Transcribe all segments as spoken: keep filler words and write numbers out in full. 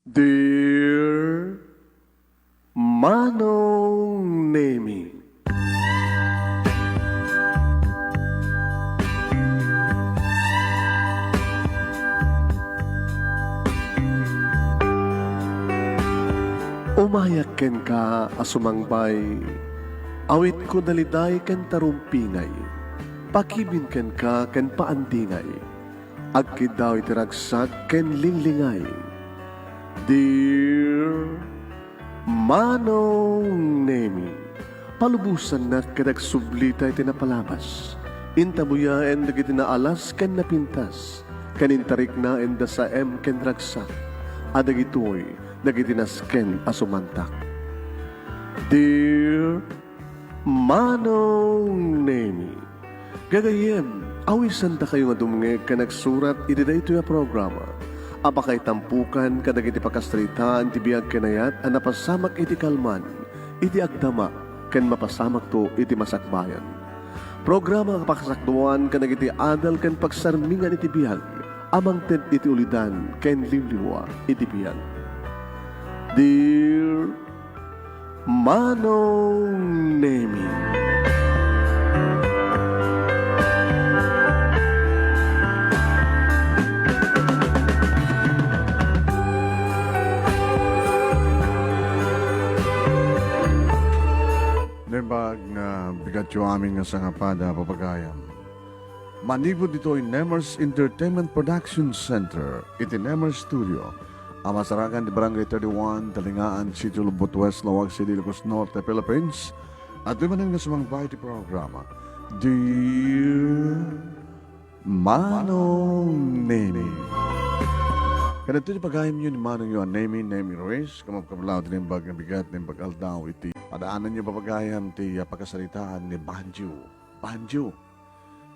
Dear Manong Nemi. Umayak kenka a sumangbay, awitko daliday ken tarumpingay, pakibin kenka ken paandingay. Agkiddaw iti ragsak ken linglingay. Dear Manong Nemi, palubosannak ket agsublita iti napalabas. Intabuyaen dagiti naalas ken napintas, ken intariknaen da saem ken ragsak, a dagitoy dagiti nasken a sumantak. Dear Manong Nemi, gagayyem, awisandakayo nga dumngeg ken agsurat iti daytoy a programa a pakaitampukan kadagiti pakasaritaan ti biag ken ayat a napasamak iti kalman, iti agdama, ken mapasamakto iti masakbayan. Programa a pakasakduan kadagiti adal ken pagsarmingan iti biag a mangted iti ulidan ken liwliwa iti biag. Dear Manong Nemi. Naimbag nga bigatyo amin nga sangapada, papagayam. Manipud ditoy Nemers Entertainment Production Center iti Nemers Studio a masarakan ti Barangay thirty-one, Talingaan, Sitio Lubot West, Laoag City, Ilocos Norte, Philippines. Adtoy manen nga sumangbay ti programa, Dear Manong Nemi. Kadagitoy ti pagayamyo ni Manongyo a Nemi, Nemi Ruiz, kamakablaw ti naimbag nga bigat, naimbag aldaw iti padaananyo, papagayam, ti, ah, pakasaritaan ni Banjo. Banjo.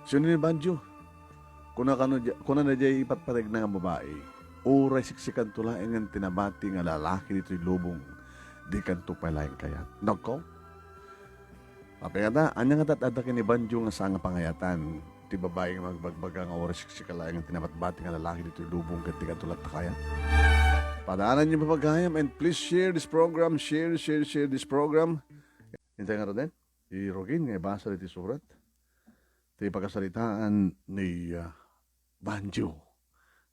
Sino ni Banjo? Kuna kano, kunana diay ipatpategna nga babai, "Uray siksikanto laengen ti nabati nga lalaki ditoy lubong, dikanto pay laeng kayat." Nagko? Apay ngata, ania ngata ti adda ken ni Banjo nga saan nga pangayatan ti babai nga magbagbaga nga uray siksika laengen ti nabatbati nga lalaki ditoy lubong ket dikanto latta kayat? Padaananyo, papagayam, and please share this program, share, share, share this program. Intay ngaruden, i Rogin nga ibasa iti surat ti pakasaritaan ni, ah, Banjo.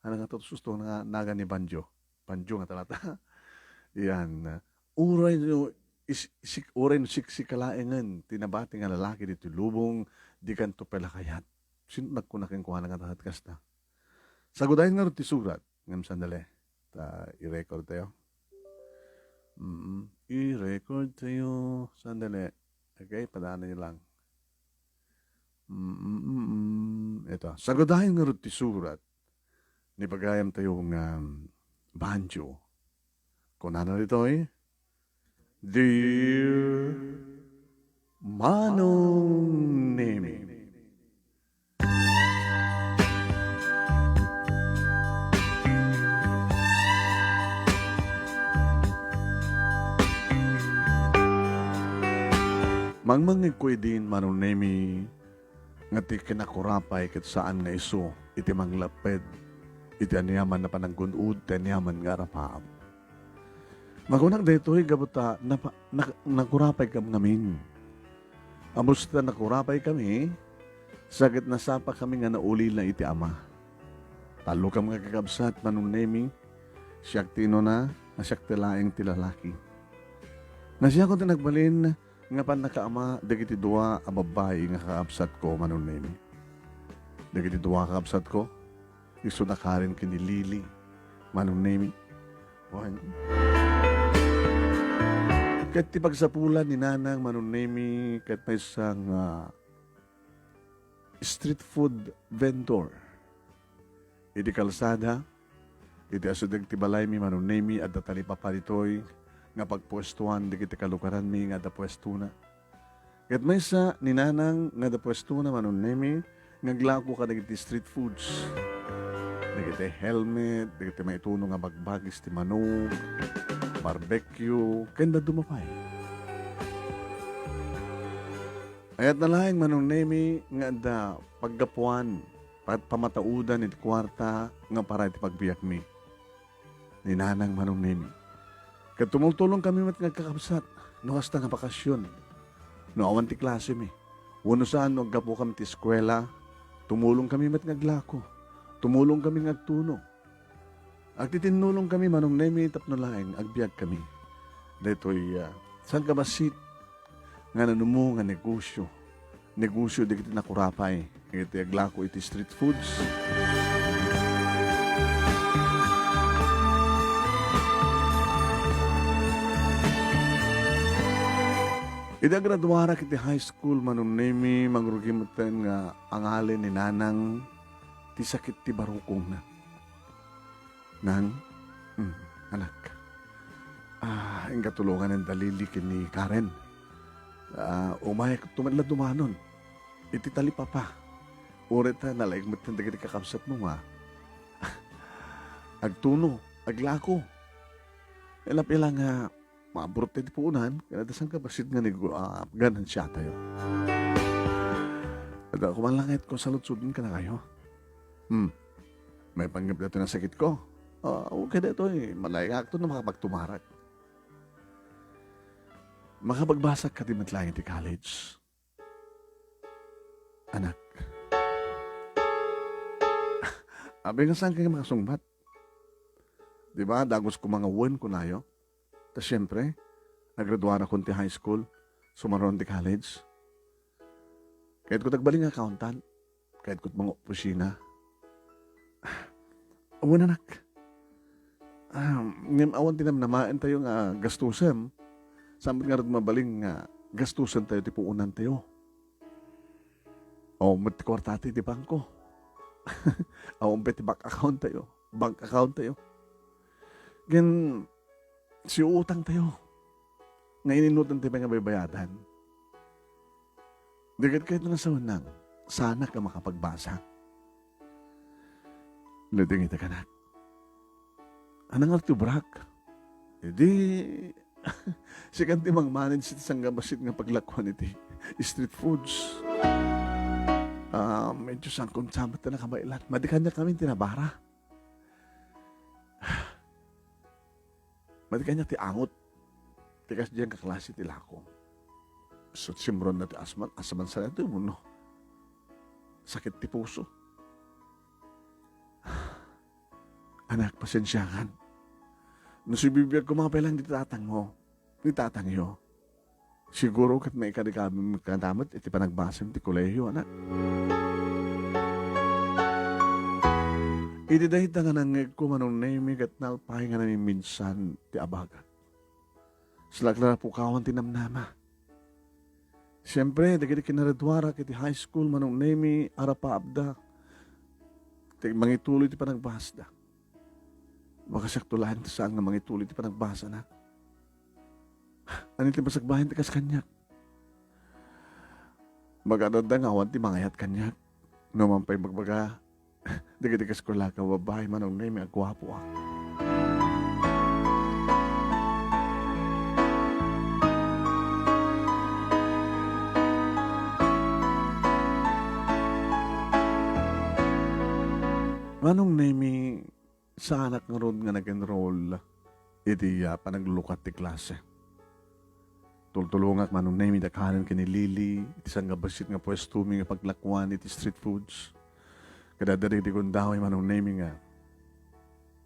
Ania ngata ti susto nga nagan ni Banjo? Banjo ngata latta. Yan. Uray no is-, sik-, uray no siksika laengen ti nabati nga lalaki ditoy lubong, dikanto pay la kayat. Sino nagkuna kenkuana nga ta-, kasta? Sagudayen ngarud ti surat. Ngem sandali. Ta i-record tayo. Mm, i-record tayo. Sandali. Okay, padaananyo lang. Mm, mm, mm, mm. Ito. Sagudayen ngarud ti surat ni pagayam tayo nga Banjo. Kunana ditoy, Dear Manong Nemi. Mangmangngegko idin, Manong Nemi, nga ti kinakurapay ket saan nga isu iti manglepped iti aniaman a pananggun-od ti aniaman nga arapaam. Makunak daytoy gapu ta napa-, nak-, nakurapaykam ngamin. Amusta nakurapaykami, sa ket nasapakami nga naulila iti Ama. Tallokam nga kakabsat, Manong Nemi, siak ti inuna, nga siak ti laeng ti lalaki. Nasia ko ti nagbalin nga pannakaama dagiti dua a babbai nga kakabsatko, Manong Nemi. Dagiti dua a kakabsatko, isu da Karen ken ni Lily, Manong Nemi. Wen. Ket ti pagsapulan ni Nanang, Manong Nemi, ket maysa nga street food vendor iti kalsada, iti asudeg ti balaymi, Manong Nemi, adda talipapa ditoy nga pagpuestuan dagiti kalugaranmi nga adda puestona. Ket maysa ni Nanang nga adda puestona, Manong Nemi, nga aglako kadagiti street foods. Dagiti helmet, dagiti maituno nga bagbagis ti manok, barbecue, ken dadduma pay. Kayatna laeng, Manong Nemi, nga adda paggapuan, pa-, pamataudan iti kuarta nga para iti pagbiagmi. ni Nanang Manong Nemi. Ket tumultulongkami met nga agkakabsat no kasta nga bakasion, no awan ti klasemi, wenno saan no aggapukami ti eskuela, tumulongkami met nga aglako, tumulongkami nga agtuno. Agtitinnulongkami, Manong Nemi, tapno laeng agbiagkami daytoy, ah, sangkabassit nga nanumo nga negosyo. Negosyo dagiti nakurapay, dagiti aglako iti street foods. Idi agraduarak iti high school, Manong Nemi, mangrugi metten nga angalin ni Nanang ti sakit ti barukongna. Nang, mm, anak, ah, inka tulonganen da Lily ken ni Karen. Ah, umayakto met la dumanon iti talipapa. Uray ta nalaing metten dagiti kakabsatmo nga agtuno, aglako. Ila-ila nga maburot ti puonan, ken adda sangkabassit nga nego-, ah, ganansiatayo. Adda ko man langit ko saludsodon kadakayo. Hmm. Maipanggep daytoy nga sakitko. Ah, okay daytoy, manayakto no makapagtumarak. Makapagbasak kadi met laeng iti college, anak. Apay nga saanka nga makasungbat? Di ba, dagus ko nga wen kunayo. Ta siempre, agraduarakon ti high school, sumaruan ti college. Kayatko ti agbalin nga accountant. Kayatko ti mangopisina. Awan, anak. Ah, ngem awan ti namnamaentayo nga gastusem. Saan met ngarud mabalin nga gastusentayo ti puonantayo? Awan met ti kuarta ti, ti bangko. Awan met ti bank account tayo. Bank account tayo. Ken siutang tayo nga ininutan ti pay nga baybayadan. Dagiti kayat na sawenang, saanak nga makapagbasa. Nadingit a kanak. Anang arti brak? Idi, sikan ti mangmanage iti sangkabassit nga paglakuan iti street foods. Ah, medyo sangkon samet ta nakabaelan. Madi kaniak kami ti nabara. Madi kaniak ti angot ti kasdiay nga klase ti lako. So, simron na ti asman, asaman sa ito, no? Sakit ti puso. Anak, pasensiakan. No sibibiag ko, mapailang di tatangmo, di tatangyo. Siguro ket maikadi kami kanamet iti panagbasam ti kolehiyo, anak. Iti dayta nga nangngegko, Manong Nemi, ket nalpay nga naminsan ti abagak. Salakla pukawan ti namnama. Siempre, dagiti kinaraduarak iti high school, Manong Nemi, arapaapda ti mangituloy ti panagbasda. Makasiakto laeng ti saan nga mangituloy ti panagbasana. Ania ti masakbayan ti kas kaniak? Magadadda nga awan ti mangayat kaniak. No man pay magbaga, dagiti kaeskuelak a babbai, Manong Nemi, a guapoak. Manong Nemi, saanak ngarud nga nag-enroll iti, ah, panaglukat ti klase. Tultulongak, Manong Nemi, dakanen ken ni Lily iti sangkabassit nga puestomi nga paglakuan iti street foods. Kadada dagiti gundaway, Manong Nemi, nga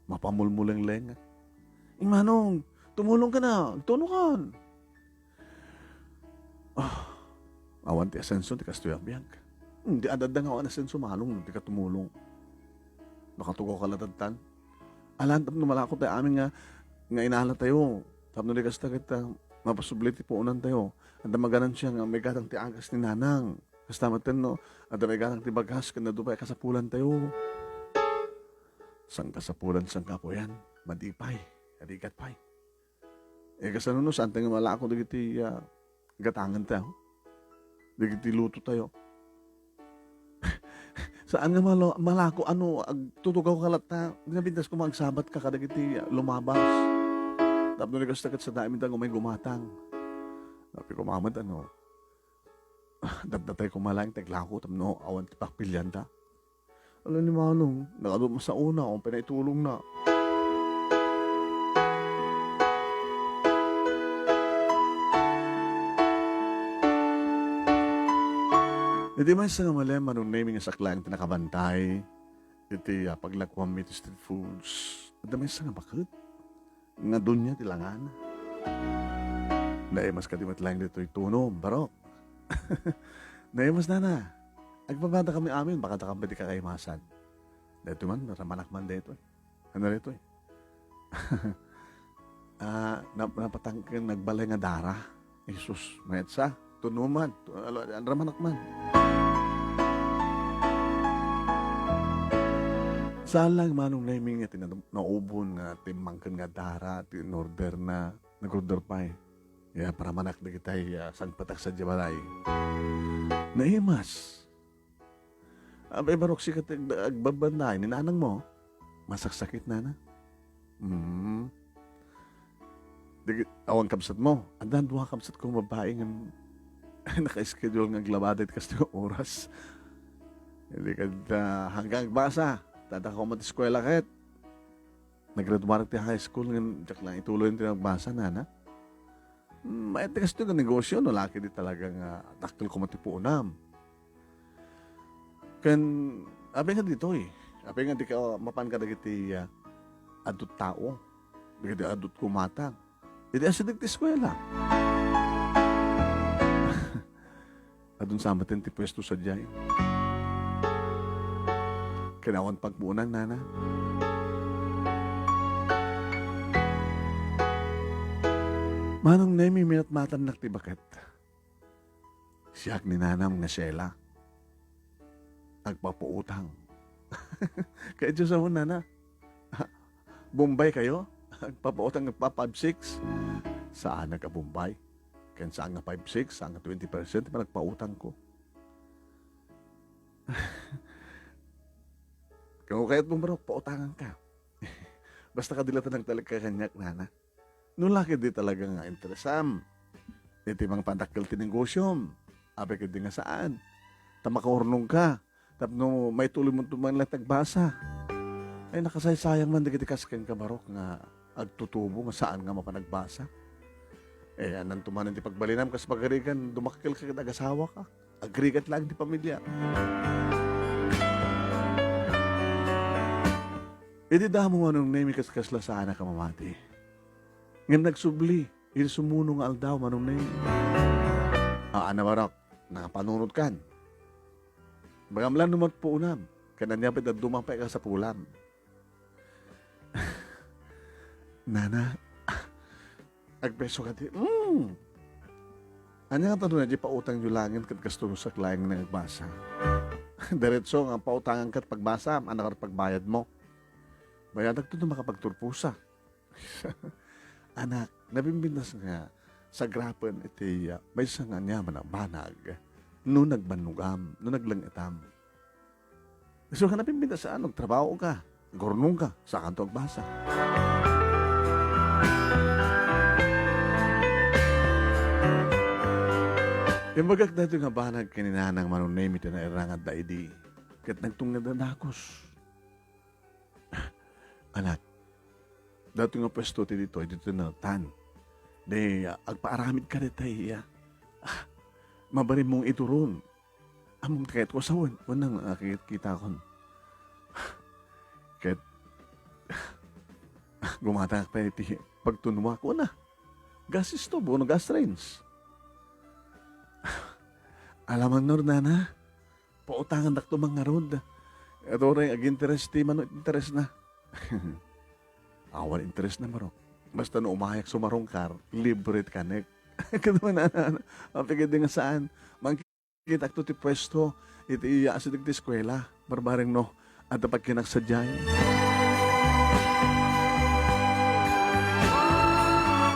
mapamulmulenglenga. "Ing Manong, tumulongkan, agtunokan." Ah, awan ti asenso ti kastoy a biag. Hmm, di adda nga awan asenso, Manong, no di ka tumulong. Nakatugaw ka latadtan. Alan, tapno malako tayo amin nga, nga inala tayo. Tapno di kasta ket, ah, mapasubli ti puonan tayo. Adda maganansia nga maigatang ti agas ni Nanang. Kasta met no, adda maigatang ti bagas ken adu pay a kasapulan tayo. Sangkasapulan, sangkapuyan, madi pay, arigat pay. Eh, kasano no, saan tayo nga malako dagiti, ah, gatangan tayo? Dagiti luto tayo? Saan nga malo-, malako, ano, agtutugaw ka latta? Pinapintas ko, maagsabat ka kadagiti, ah, lumabas. Tapno di kasta ket saan tayo minsan nga umay gumatang. Sabi ko, "Mamat, ano, ah, daddatay ko malaeng ti aglako, tapno awan ti pakpilian ta." Ala ni Manong, nakaduma sa una, awan pay naitulong na. Iti maysa nga malem, Manong Nemi, nga saklaeng ti nakabantay iti, ah, paglakuam iti street foods, adda maysa nga baket nga dunia ti langana. Naimas kadi met laeng ditoy tunom, barok. Naimas, nana. Agbabada kami amin, baka dakam pay ti kakaimasan. Daytoy man, ramanak man daytoy. Ano daytoy? Ah, nap-, napatangken nagbalay nga dara. Jesus, mayat sa, tunuman. Tu-, alo, ramanak man. Saan lang, Manong Nemi, nga ti na-, naubon nga timmangken nga dara, ti inorder na, nag-order pay. Ya, paramanak dagitay, ya, sangpetak sadiay balay. Naimas. Abay, barok, sika ti ag-, agbabantay ni nanang mo. Masaksakit, nana. Mm. Di, awan kabsat mo. Addan dua kabsat ko babae nga naka-schedule nga aglabada iti kastoy nga oras. Hindi ka da, hanggang agbasa. Tadako mo ti eskwela ket. Nagraduar ti high school ngan diak lang ituloy ti nagbasa, nana. Hmm, mayat ti kastoy nga negosio no la ket di talaga nga dakkel koma ti puonam. Ken, apay nga ditoy? Apay nga di ka mapan kadagiti, ah, adu ti tao? Dagiti adu ti kumatang. Idi asideg ti eskuela. Adun sa maten ti puesto sadiay. Ken awan pagpuonam, nana. Manong Nemi, minatmatannak ti baket. Siak ni nanam nga Sheila. Agpapautang. Kay Diyos, awan, nana. Bombay kayo? Agpapautang, agpa-five six? Saan nga Bombay? Ken saan nga five six, saan nga twenty percent ti panagpautangko. Kung kayat mo, barok, pautangan ka. Basta kadi la ta nagtalek ka kaniak, nana. No la ket di talaga nga interesam iti mangpadakkel ti negosyom, apay ket di nga saan. Ta makaurnong ka. Tapno maituloy mo man la ti agbasa. Ay, nakasaysayang man dagiti kas kenka, barok, nga agtutubo nga saan nga mapan agbasa. Eh, ananto manen ti pagbalinam kas pagarigan, dumakkel ka ket agasawaka. Agrigat laeng ti pamilya. Idi damo, Manong Nemi, kas kasla saanak a mamati. Ngem nagsubli, idi sumuno nga aldaw, Manong Nemi. Aa, nawarok, nakapanunotkan. Bagam la no mat puonam, ken ania pay dadduma pay kasapulam. Nana, agpeso kadi. Mm. Ania nga tanona di pautangyo laengen ket gastosak laeng nga agbasa? Diretso nga pautangan ket pagbasa, annak pagbayad mo. Bayadak to no makapagturposa. Anak, nabimbintas nga sagrapen iti, ah, maysa nga aniaman a banag no nagbannogam, no naglengetam. Isu nga nabimbintas a no agtrabaho ka, agurnong ka, saanto agbasa. Imbagak daytoy nga banag ken ni nanang Manong Nemi ti nairangadda idi ket nagtunged a dakos. Anak, daytoy nga puesto ti ditoy, ditoy na tan. Di, ah, agpaaramid ka ditoy, ah. Ah, mabarim mong ituron. Ammom ti kayatko a sawen, wen nang nakikita kon. Ket, gumatangak pay iti pagtunuak, wen na. Gas stove, wenno gas range. Alamang, Nordana. Pautangandakto man ngarud. Ket uray aginteres ti mano interes na. Awan interes na, barok. Basta no umayak sumarungkar, libre ti kanek. Ket man, apay ket di nga saan. Mangkitakto ti puesto, iti iya asideg ti eskuela. Barbareng no, adda pagkinak sadiay.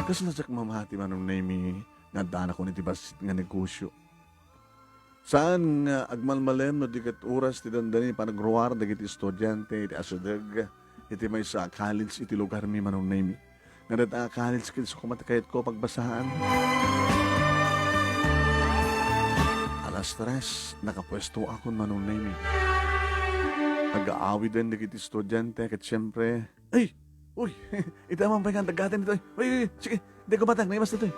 Kasla siak mamati, Manong Nemi, nga addanakon iti bassit nga negosyo. Saan nga agmalmalem no di ket oras ti dandani panagruar dagiti estudiante iti asideg iti maysa a college iti lugarmi, Manong Nemi. Nga dayta a college ket isu koma ti kayatko pagbasaan. Alas tres, nakapuestoakon, Manong Nemi. Agaawiden dagiti estudiante ket siempre, ay! Uy! Ita man pay nga daggaten ditoy. Uy, uy, uy, sige, di ko batang, naimas ditoy.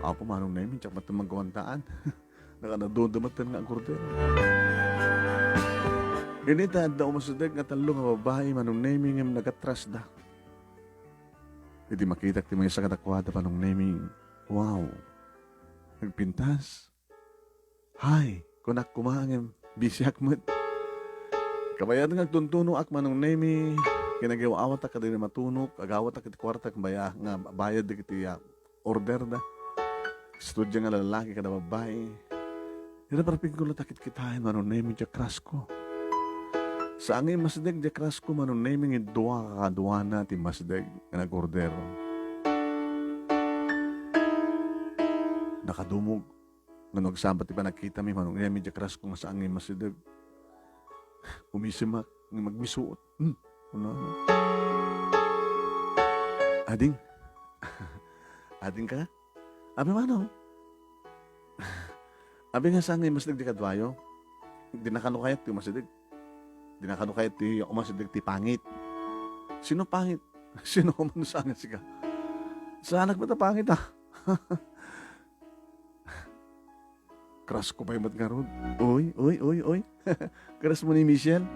Apo, Manong Nemi, diak met maguantaan. Nakanaduda met nga agorder. Inita, adda umasideg nga tallo nga babbai, Manong Nemi, ngem nagatrasda. Idi makitak ti maysa kadakuada, Manong Nemi, "Wow! Nagpintas?" "Hay," kunak koma, ngem bisiak met. Kabayat nga agtuntunoak, Manong Nemi, kinagiw-awatak kadagiti matunok, agawatak iti kuarta nga baya-, nga bayad dagiti, ah, order da. Estudia nga lalaki kada babbai. Ira parapigko la ta kitkitaen, Manong Nemi, diay crush ko. Saan nga immasideg diay crush ko, Manong Nemi, ngem dua kakaduana ti immasideg nga nag-order. Nakadumog. Ngano agsaba ti panagkitami, Manong Nemi, diay crush ko nga saan nga immasideg. Umisimak, nga magmisuot. Hmm, ano, ano? Ading. Ading ka? Abi, Manong. Abi nga saan nga immasideg diay kaduayo. Dinakano kayat ti umasideg. Dinakano kayat ti umasideg ti pangit. Sino pangit? Sino man saan nga sika? Saanak met a pangit, ah. Crush ko pay met ngarud. Oy, oy, oy, oy. Crush mo ni Michelle?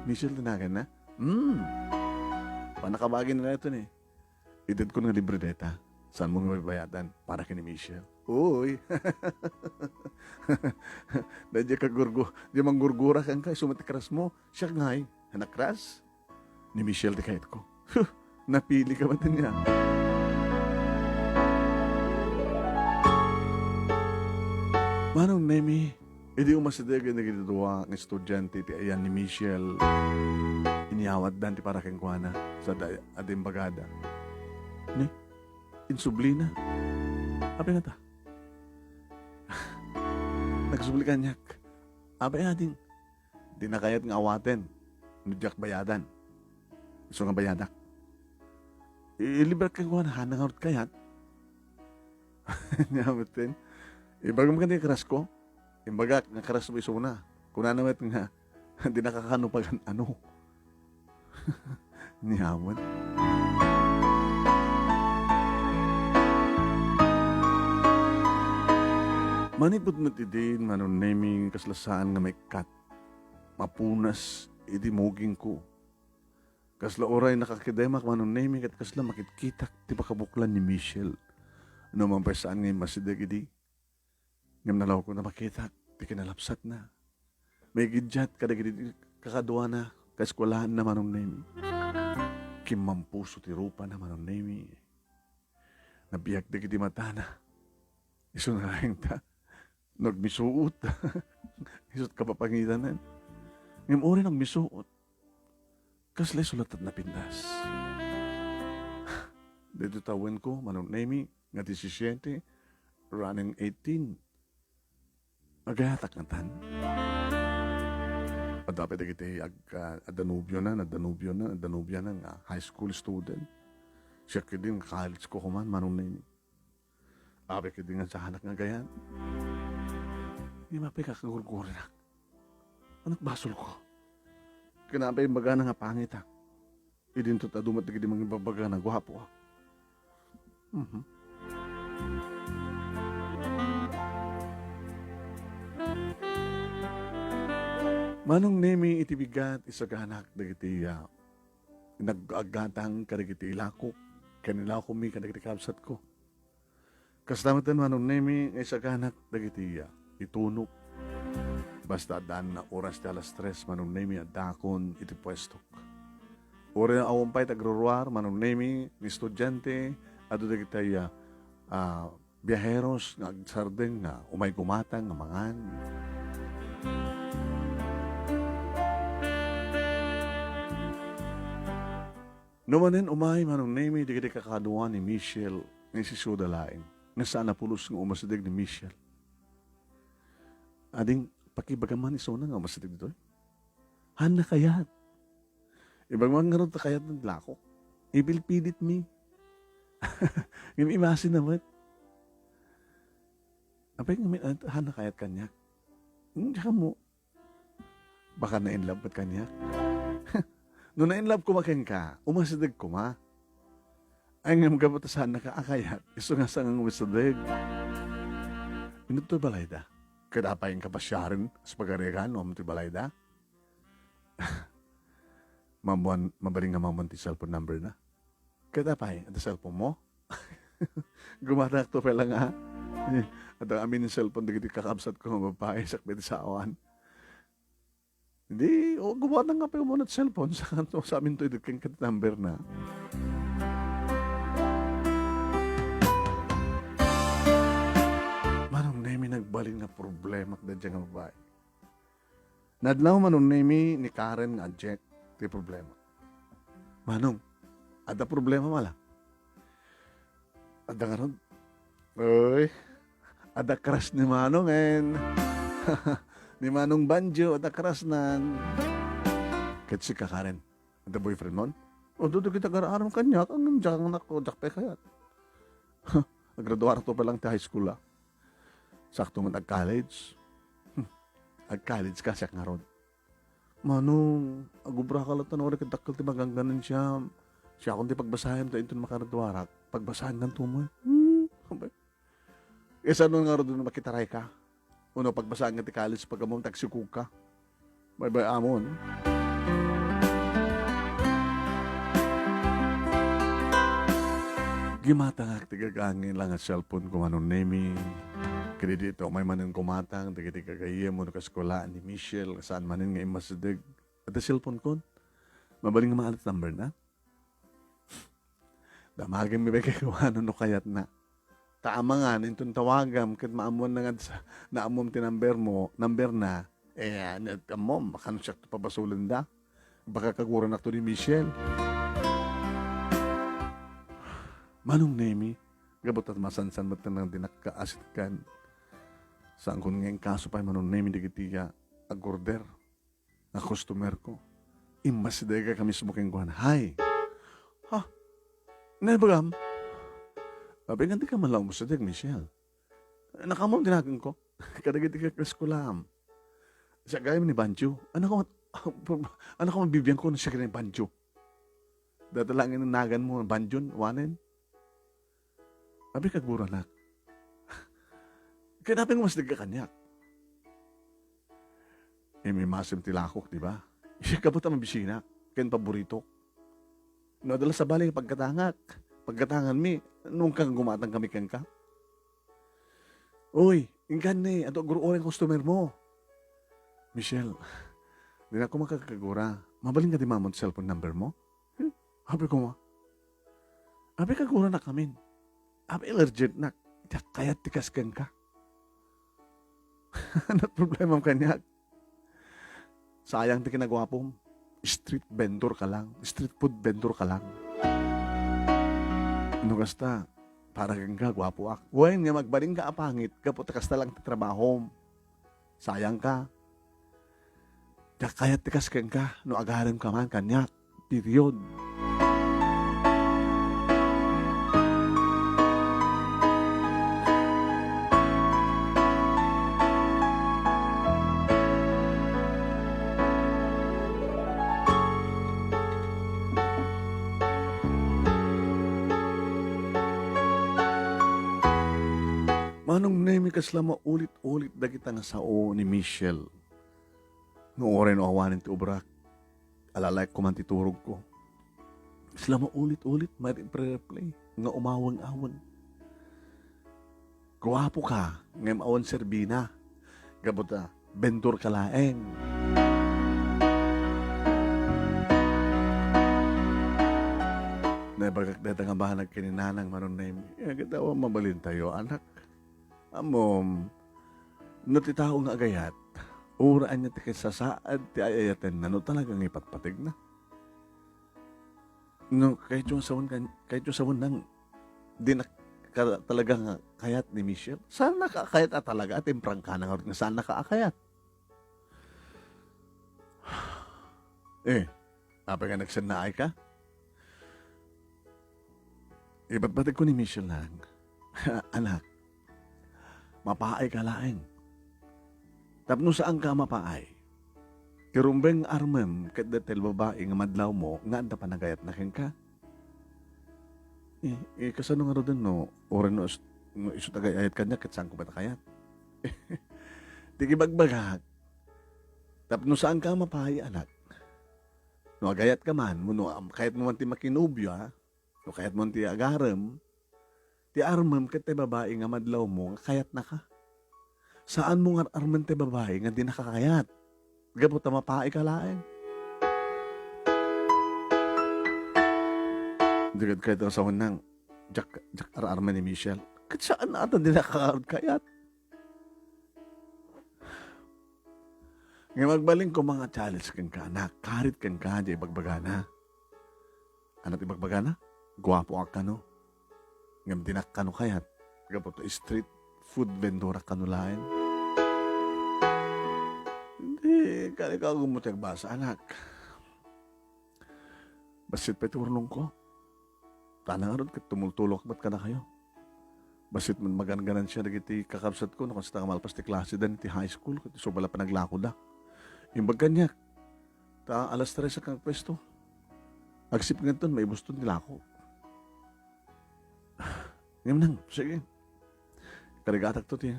Michelle ti naganna? Hmm. Panakabagi na ito ni. Itedko nga libre dayta. Saan mo nga babayadan? Para ken ni Michelle. Oy. Dayta kagurgu-, di manggurgura kenka, isu met ti crush mo. Siak ngay. Anak crush? Ni Michelle ti kayatko. Huh, napili ka ba niya? Manong Nemi, idi umasideg dagiti dua nga estudiante ti ayan ni Michelle, inyawatdan ti para kenkuana, sada adda imbagada. Ni, insublina. Apay ngata? Nagsubli kaniak. Apay ading? Dina kayat nga awaten no diak bayadan. Isu nga bayadak. I-, ilibrek kenkuana, haan ngarud kayat? Nia metten, ibagam kadi crush ko? Imbagak nga crush mo isuna. Kunana met nga, dina kakano pagan-ano. Nia met. Manipud met idin, Manong Nemi, kasla saan nga maikkat. Mapunas iti mugingko. Kasla uray nakakidemak, Manong Nemi, ket kasla makitkitak ti pakabuklan ni Michelle. Numan pay saan nga immasideg idi, ngem nalawko a makitak ti kinalapsatna. Maigiddiat kadagiti kakaduana, kaeskuelaanna, Manong Nemi. Kimmampuso ti rupana, Manong Nemi. Nabiag dagiti matana. Isuna laeng ta nagmisuot. Isu't kapapangidanan. Ngem uray nagmisuot, kasla isu latta ti napintas. Daytoy tawenko, Manong Nemi, nga disisiete, running eighteen. Agayatak ngatan. Adda pay dagiti ag-, ah, adda nobiona, adda nobiona, adda nobiana nga high school student. Siak ketdi nga college ko kuman, Manong Nemi. Apay ketdi nga saanak nga agayat. Ngem apay kakagurgurinak? Ania ti basolko? Ken apay imbagana nga pangitak? Idinto ta adu met dagiti mangibagbaga nga guapoak. Mhm. Manong Nemi, iti bigat, isaganak dagiti, ah, nag-aggatang kadagiti ilakok, ken ilakomi kadagiti kabsatko. Kasta met, Manong Nemi, nga isaganak dagiti, ah, itunok. Basta addaan nga oras ti alas tres, Manong Nemi, addaakon iti puestok. Uray awan pay ti agruruar, Manong Nemi, nga estudiante, adu dagiti, ah, ah, biaheros nga agsardeng nga umay gumatang nga mangan. No manen umay, Manong Nemi, dagiti kakaduan ni Michelle nga isisuda laeng, nga saan a pulos nga umasideg ni Michelle. Ading, pakibagam man isuna nga umasideg ditoy. Haanna kayat. Ibagam ngarud ta kayatna ti lakok. Ipilpilitmi. Ngem imasinna met. Apay nga mi-, ah, haanna kayat kaniak. Hmm, diak ammo. Baka na-in love met kaniak. No na-in love koma kenka, umasideg koma. Ay, ngem gapu ta saannaka a kayat, isu nga saan nga umasideg. Inutto balayda. Ket apay, inka pasiaren, kas pagarigan, no, ti balayda? Maammuan, mabalin nga maammuan ti cellphone number na. Ket apay, adda cellphone mo? Gumatangakto pay lang, ah. Adda amin cellphone dagiti kakabsatko nga babae, sakbay ti saoan. Hindi, o, gumatang nga pay umuna ti cellphone, sa kanto, sa amin to, idagken ket number na. Manong Nemi nagbalin nga problema daydiay nga babae. Nadlaw, Manong Nemi, ni Karen nga adjek ti problema. Manong, adda problema mala? Adda ngarud? Uy, adda crush ni Manong en. Ni Manong Banjo, adda crush nan. Ket sika, Karen, adda boyfriend mon? O, dudu kita agar-aram kaniak, ang diak, anak ko, diak pay kayat. Agraduar to pa lang ti high school, ah. Sakto nga ag-college. Hmm. Ag-college ka, siak ngarud. Manong, agubraka latta no, ket dakkel ti magangganan siam. Siakon ti pagbasahem ta inton makaraduarak. Pagbasahan ngan tumoy. Hmm, abay. Kasano ngarud no makitaray ka? Uno, pagbasahan nga ti college, pag-ammom, tagsikog ka. Bye-bye, amon. Gimatangak ti gagangin lang a cellphone ko, Manong Nemi. Ket idi ito, umay manen gumatang dagiti gagayyem wenno kaskolaen ni Michelle, saan manen nga immasideg. Adda cellphone kon. Mabalin nga maalat number na. Damagenmi pay kenkuana no kayatna. Ta amangan, inton tawagam ket maammoanna nga sa, naammom ti number mo, number na, eh, ano, ammom, kano siak to pabasolenda? Baka kaguranak to ni Michelle. Manong Nemi, gapu ta masansan met nga dinak kaasit kan. Saankon nga inkaso pay, Manong Nemi, dagiti, ah, ag-order nga customer ko. Immasidegak a mismo kenkuana. Hay! Ha? Naibagam? Abay, nga di ka man lang umasideg, Michelle. Nakaammo ti naganko. Kadagiti kaskolaam. Siak gayam ni Banjo. Anak ko, anak ko, mabibian ko na siya ni Banjo. Data lang yung nagan mo, Banjon, wanen. Abi, kaguranak. Kaya napin mas ka kaniak. Imimasim ti lakok, di ba? Siya kabut a mabisina. Ken paborito. No, adala sa bali, pagkatangak. Pagkatangan mi, nung kang gumatang kami kenka. Uy, inkan ni, ato guru oren customer mo. Michelle, di na ko makakagura. Mabalin nga di mamon ti cellphone number mo? Hmm? Abi ko nga. Abi kagura na kamin. Abi allergic nak. Diak kayat ti kas kenka. Ano problema kaniak? Sayang ti kinaguapom. Street vendor ka lang. Street food vendor ka lang. No kasta, para kenka, guapoak. Wen nga magbalin ka a pangit, gapu ta kasta lang ti trabahom. Sayang ka. Diak kayat ti kas kenka, no agarem ka man kaniak. Period. Manong Nemi, kasla maulit-ulit dagita nga sao ni Michelle. No uray no awanen ti obrak, alalaek ko man ti turogko. Sila maulit-ulit, ma-replay nga umaweng-aweng. Guapo ka, ngem awan serbina. Gapu ta, bentor ka laeng. Naibagak dayta nga banag ken ni Nanang Manong Nemi. Agatawa, mabalintayo, anak. Ammom, no ti tao nga agayat, uray ania ti kasasaad ti ay-ayatenna no talaga nga ipatpategna. No, kayatyo nga sawen kan-, kayatyo sawen nang di na ka-, talaga nga kayat ni Michelle. Saan na ka kayat a talaga? At imprangka na nga saan na ka kayat? Eh, apay nga nagsannaay ka? Ipatpateg ko ni Michelle lang, anak, mapaay ka laeng. Tapno saan ka mapaay, irumbeng armem ket daytoy babai nga madlaw mo nga adda panagayatna kenka. Eh, eh, kasano nga ruden no, uray no is-, no isu tagay-ayat kaniak ket saan ko met a kayat? Ti ibagbagak, tapno saanka a mapai, anak. No agayat ka man, wenno am-, kayat mo man ti makinobia, no kayat mo man ti agarem, ti armem ket ti babai nga madlaw mo nga kayatna ka. Saan mo nga ar-armen ti babai nga di na ka kayat. Gapu ta mapai ka laeng. Di ket kayat nga sawen nang, diak, diak ar-armen ni Michelle. Ket saan na ata di na ka kayat. Nga magbalin ko mga challenge kenka, anak, karit kenka, di ibagbagana. Ano ti ibagbagana? Guapo a kano. Ngem di na kano kayat. Gapu ta street food vendor a kano laeng. Hindi, kali ka gumuti agbasa, anak. Bassit pay ti urnongko. Tana ngarud ket tumultulok met kadakayo. Bassit met magan-ganan siya dagiti kakabsatko no kasta nga malpas ti klaseda iti high school ket isu pay la panaglakoda. Imbag kaniak, ta alas tres ak nagpuesto. Agsipngeton, maibuston ti lako. Ngem nang, sige. Karigatakto ti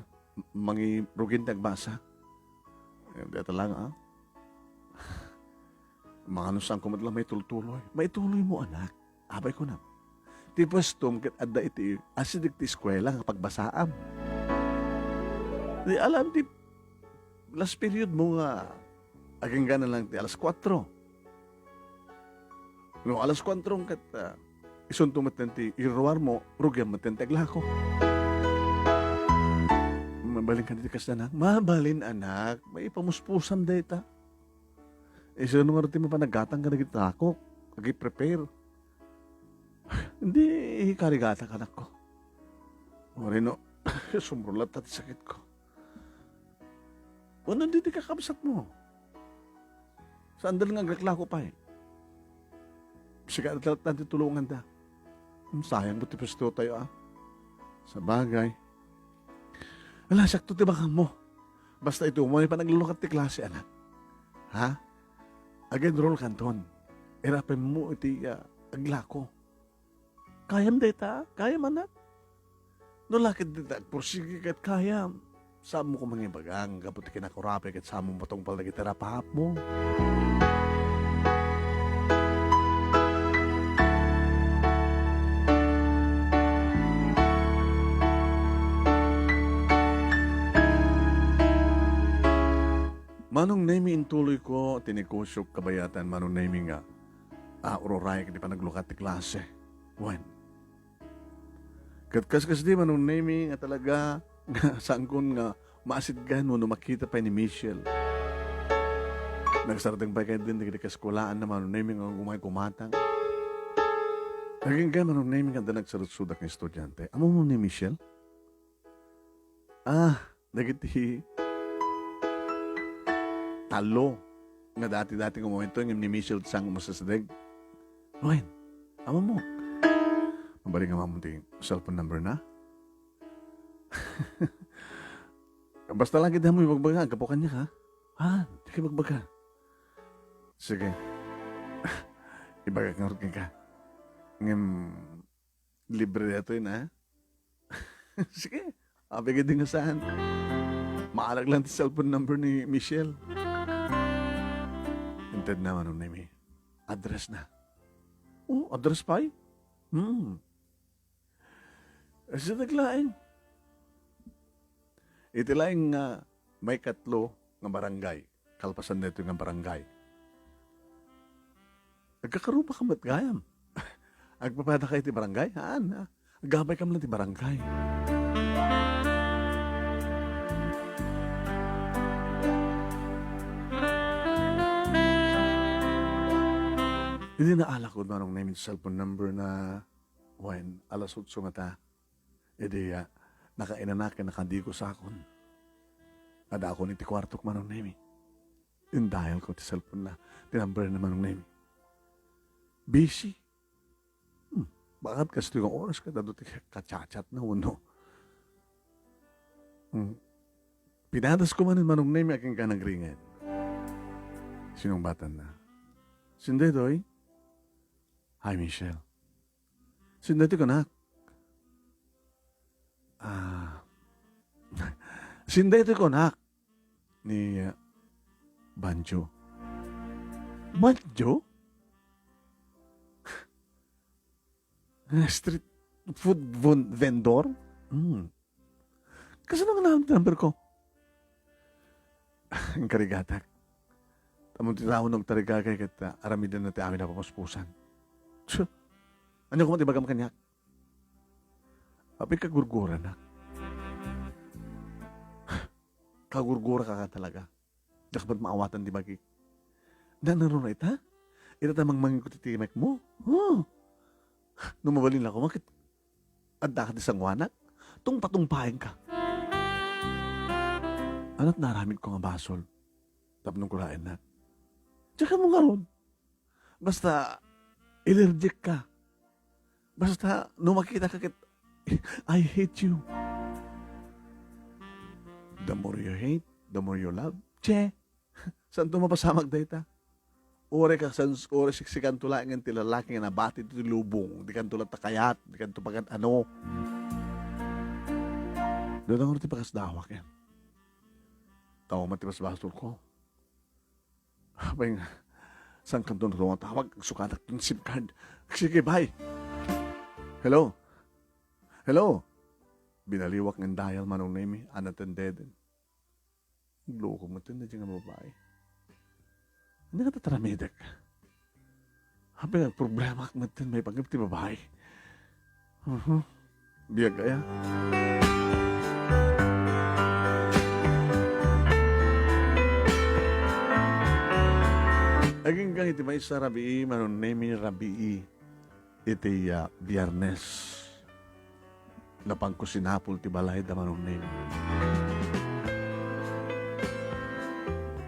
mangirugin ti agbasa. Eh, deta lang, ah. Mga no saanko met la maitultuloy. Maituloy mo, anak. Apay kunam. Ti puestom ket adda iti asideg ti eskuela nga pagbasaam. Di alam ti last period mo nga agingga na lang ti alas kuatro. No, alas kuatro ket, ah, isunto met ti iruar mo, rugiam met ti aglako. Mabalin ka diti kasda, anak? Mabalin, anak. Maipamuspusam dayta. Isu no ngarud ti mapanaggatang kadagiti takok. Agi-prepare. Hindi, karigatak, anakko. Wenno, sumrulat ti sakitko. Wenno, dita kakabsat mo. Saan da nga aglaklako pay? Sika, tan ti tulonganda. Hmm, sayang mo ti puesto tayo, ah. Sabagay. Ala, sakto ti bakam mo. Basta iti umay pa naglukat ti klase, anak. Ha? Ag-enroll kanton. Irapen mo iti, ah, aglako. Kayam dayta? Kayam, anak? No la ket dita agpursigi ket kayam. Saan mo koma nga ibaga nga gapu ti kinakurapay ket saan mo matungpal dagiti rapaap mo? Manong Nemi, intuloy ko ti negosio kabayatan, Manong Nemi, nga, ah, ururayak iti panaglukat ti klase. Wen. Ket kaskasdi, Manong Nemi, nga talaga nga saankon nga maasitgan wenno makita pay ni Michelle. Nagsardeng pay kadin dagiti kaeskwelaan na, Manong Nemi, nga umay kumatang. Agingga, Manong Nemi, nga adda nagsarudsudak nga estudiante. Ammom ni Michelle? Ah, dagiti tallo nga dati-dati nga umawento ngem ni Michelle ti saan nga umasideg. Wen, ammom. Mabalin nga ammom ti cellphone number na? Basta la ket dimo ibagbaga, aggapu kaniak, ha? Ah, dika ibagbaga. Sige. Ibagak ngarud kenka. Ngem, libre daytoy na. Sige, apay ket di nga saan. Maarak lang ti cellphone number ni Michelle. Intedna, Manong Nemi. Address na. Oh, address pay? Hmm. Asideg laeng. Iti laeng nga maikatlo nga barangay. Kalpasan daytoy nga barangay. Agkakarupaka met gayam. Agpapadaka iti barangay? Haan, ah. Agabay kam lang ti barangay. Idi naalak ko, Manong Nemi, ti cellphone number na, wen, alas otso ngata. Idi, ah, nakainanak ken nakadigosakon. Adakon iti kuartok, Manong Nemi. Indial ko ti cellphone na, ti number na, Manong Nemi. Busy. Hmm, bakit kastoy nga oras ket adu ti kachat-chat na wenno? Hmm. Pinadas ko manen, Manong Nemi, agingga nagringen. Sinungbatan na. Sino daytoy? Hi, Michelle. Sino daytoy, kunak? Ah. Sino daytoy, kunak? ni, uh, Banjo. Banjo? Street food vun-, vendor? Hmm. Kasano nga naam ti number ko? Inkarigatak. Tamon ti tao no agtarigagay ket, ah, aramidenna ti amin a papuspusan. Tsu! Ania koma ti bagam kaniak? Apay kagurguranak? Kagurguraka talaga. Diak met maawatan ti bagik. Nanaruna ita? Ita ta mangmangko ti timekmo? Oh. No mabalin la koma ket addaka ti sangoanak? Tungpatungpaenka. Ania ti naaramidko nga basol tapno kuraennak? Diak ammo ngarud. Basta, allergic ka. Basta, no makitaka ket, "I hate you." The more you hate, the more you love. Che! Saanto mapasamak dayta? Uray ka, san-, uray siksikanto laeng ti lalaki nga nabati ti lubong. Dikanto latta kayat, dikanto pagan-ano. Dada ngarud ti pakasdawak, eh. Tao man ti basbasolko. Apay nga, saankanto tumatawag? Agsukatak ti SIM card. Sige, bye. Hello? Hello? Binaliwak nga dial, Manong Nemi, unattended. Nagloko met ti nga babai. Ania nga tataramidek? Apay nga agproblemaak met ti maipanggep ti babai. Mhm. Biag aya. Agingga iti maysa rabii, Manong Nemi, rabii iti, ah, Biyernes. Napanko sinapul ti balay da Manong Nemi.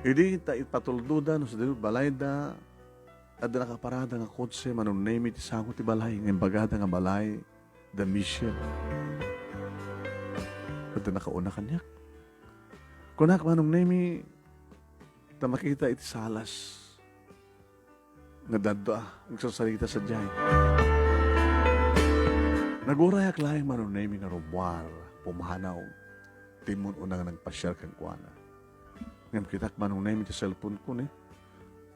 Idi ta ipatuldoda no sadiay balay da, adda nakaparada nga kotse Manong Nemi ti sango ti balay nga imbagada nga balay da Michelle. Adda nakauna kaniak. Kunak, Manong Nemi, ta makita iti salas nga daddua agsarsarita sadiay. Nagurayak laeng, Manong Nemi, nga rummuar, pumanaw ti immun-una nga nagpasiar kenkuana. Ngem kitak, Manong Nemi, ti cellphone ko, ne,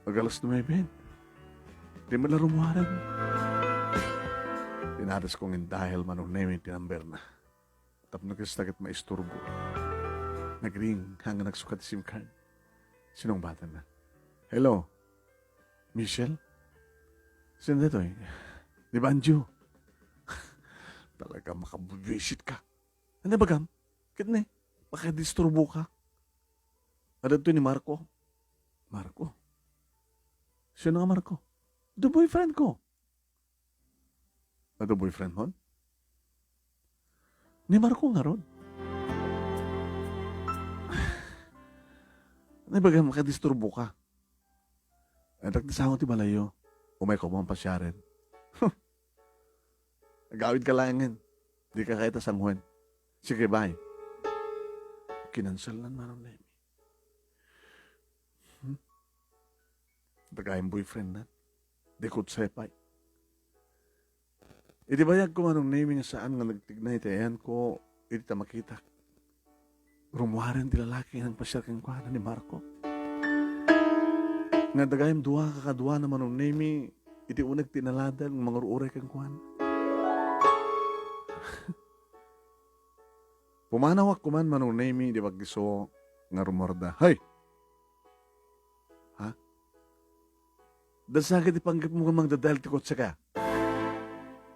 ag-alas nuebe. Di man la rummuaren. Pinadasko nga in-dial, Manong Nemi, ti number na. Tapno kasta ket maisturbo. Nag-ring, haan nga nagsukat ti SIM card. Sinungbatanna. "Hello? Michelle? Sino daytoy?" "Ni Banjo." "Talaga makabubwisit ka. Ania bagam? Ket ne, makadisturbo ka. Adda ditoy ni Marco." "Marco? Sino nga Marco?" "The boyfriend ko." "Adda boyfriend mo?" "Ni Marco ngarud." "Ania bagam, makadisturbo ka. Adda ti sango ti balayyo. Umay koma pasiaren." "Agawid ka laengen. Dika kayat a sangoen. Sige, bye." Kinanselnan, Manong Nemi. Hmm? Dagayem boyfriend na. Di kotse pay. Iti bayag ko, Manong Nemi, nga saan nga nagtignay ti ayanko iti ta makitak. Rummuaren ti lalaki nga nagpasiar kenkuana ni Marco. Nga dagayem dua kakaduana, Manong Nemi, iti uneg ti inalada nga mangur-uray kenkuana. Pumanawak koman, Manong Nemi, di baggiso nga rummuarda. "Hay! Ha? Dasagit ti panggepmo nga mangdadael ti kotseka?"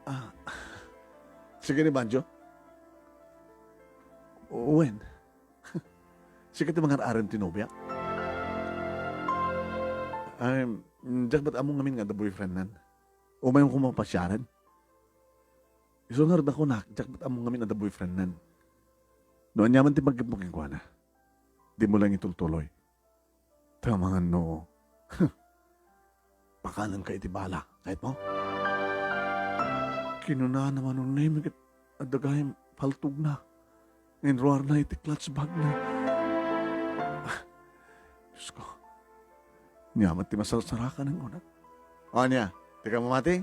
"Ah, sika ni Banjo?" "Wen." "Sika ti mangar-arem ti nobia?" "Ay, diak met ammo ngamin nga adda boyfriendnan. Umayom koma pasiaren." "Isu ngarud a kunak, diak met ammo ngamin adda boyfriendnan. No aniaman ti panggepmo kenkuana, dimo lang itultuloy. Ta amangan no, pakananka iti bala. Kayatmo?" Kinunana, Manong Nemi, ket adda gayam paltogna nga inruarna iti clutch bagna. Ah, Diosko, ania met ti masarsarakanak, kunak. "O ania, dika mamati?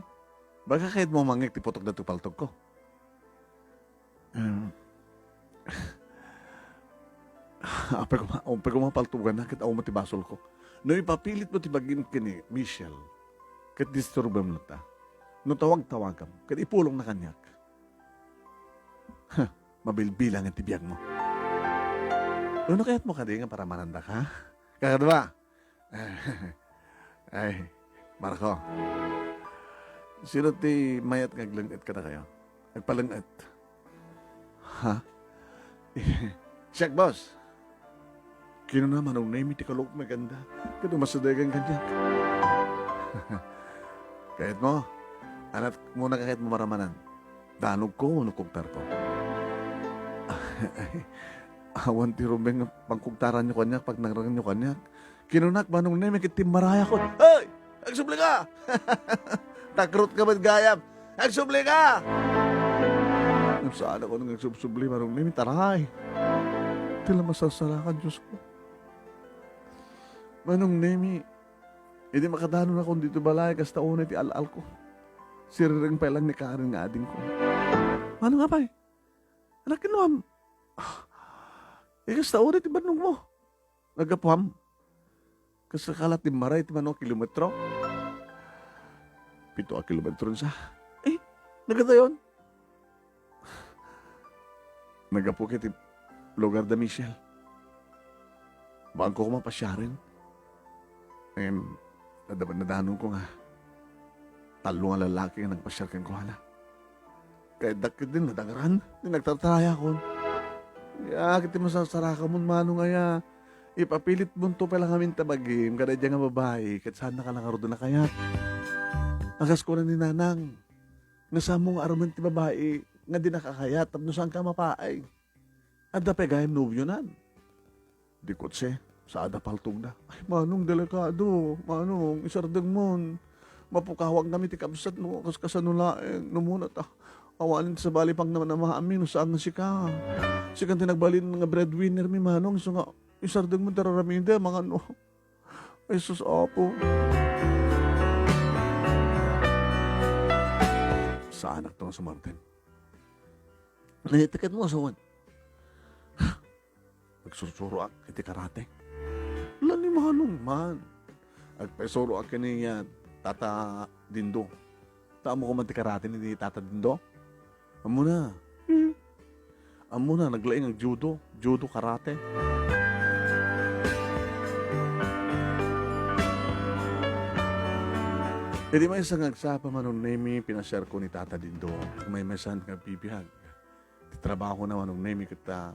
Baga kayatmo umangngeg ti putok daytoy paltogko?" Em, Apay koma, apay koma paltuganna ket awan ti basolko. No ipapilitmo ti bagim ken ni Michelle, ket disturbem latta. No tawag-tawagam, ket ipulongna kaniak. Huh, mabilbilang ti biagmo. Uno kayatmo kadi nga paramanandaka? Kakadua, ay, Marco. Sino ti mayat nga agleng-et kadakayo? Agpaleng-et. Ha? Siak, boss. Kinuna, Manong Nemi ti kalok, maganda. Kadu masadagan kaniak. Kayatmo? Anat muna ka kayatmo maramanan. Danogko wenno kugtarko? Awan ti rumbeng nga pangkugtaranyo kaniak, pagnangranganyo kaniak. Kinunak, Manong Nemi, ket timmarayakon. Ay! Agsubli ka! Takrutka met gayam. Agsubli ka! Ngem saan a kuno nga agsubsubli, Manong Nemi, taray. Ti la masasarakan, Diosko. Manong Nemi, idi makadanon akon ditoy balay, kasta unay ti al-alko. Sirireng pay lang ni Karen nga adingko. Manong apay? Anak, kinuam. Eh, kasta unay ti bannogmo. Naggapuam. Kasta ka la timmaray ti mano a kilometro? Pito a kilometro sa. Eh, nagadayon. Naggapu ket ti lugar da Michelle. Baanko koma pasiaren. Ngem, nadam-, nadanonko nga tallo nga lalaki nga nagpasiar kenkuana. Kayatdak ketdin madangran ti nagtartarayakon. Ya, ket ti masasarakamon, Manong, aya, ipapilitmonto pay lang amin ta bagim kadaydiay nga babai, ket saannaka la ngaruden a kayat. A kas kuna ni Nanang, nga saanmo nga arumen ti babai nga dinaka kayat tapno saanka a mapaay. Adda pay gayam nobionan. Di kotse, saanda paltogda. Ay, Manong, delikado. Manong, isardengmon. Mapukawagkami ti kabsat no kas-, kasano laeng. No muna ta, awanen ti sabali pang namanamaami no saan nga sika. Sika ti nagbalin nga breadwinner mi, Manong. Isu nga, isardengmon ti ar-aramidem, mangano. Ay, sus, Apo. Saanakto nga sumardeng. Naitiketmo, asawan. Agsursuroak iti karate. La ni Manong man. Agpaisuroak ken ni, ah, Tata Dindo. Ta ammo koma ti karate ni Tata Dindo? Ammona. Hmm. Ammona, naglaing ag judo. Judo, karate. Idi maysa nga agsapa, Manong Nemi, pinasiarko ni Tata Dindo. Maymaysan nga agbibiag. Ti trabahona, Manong Nemi, ket, ah,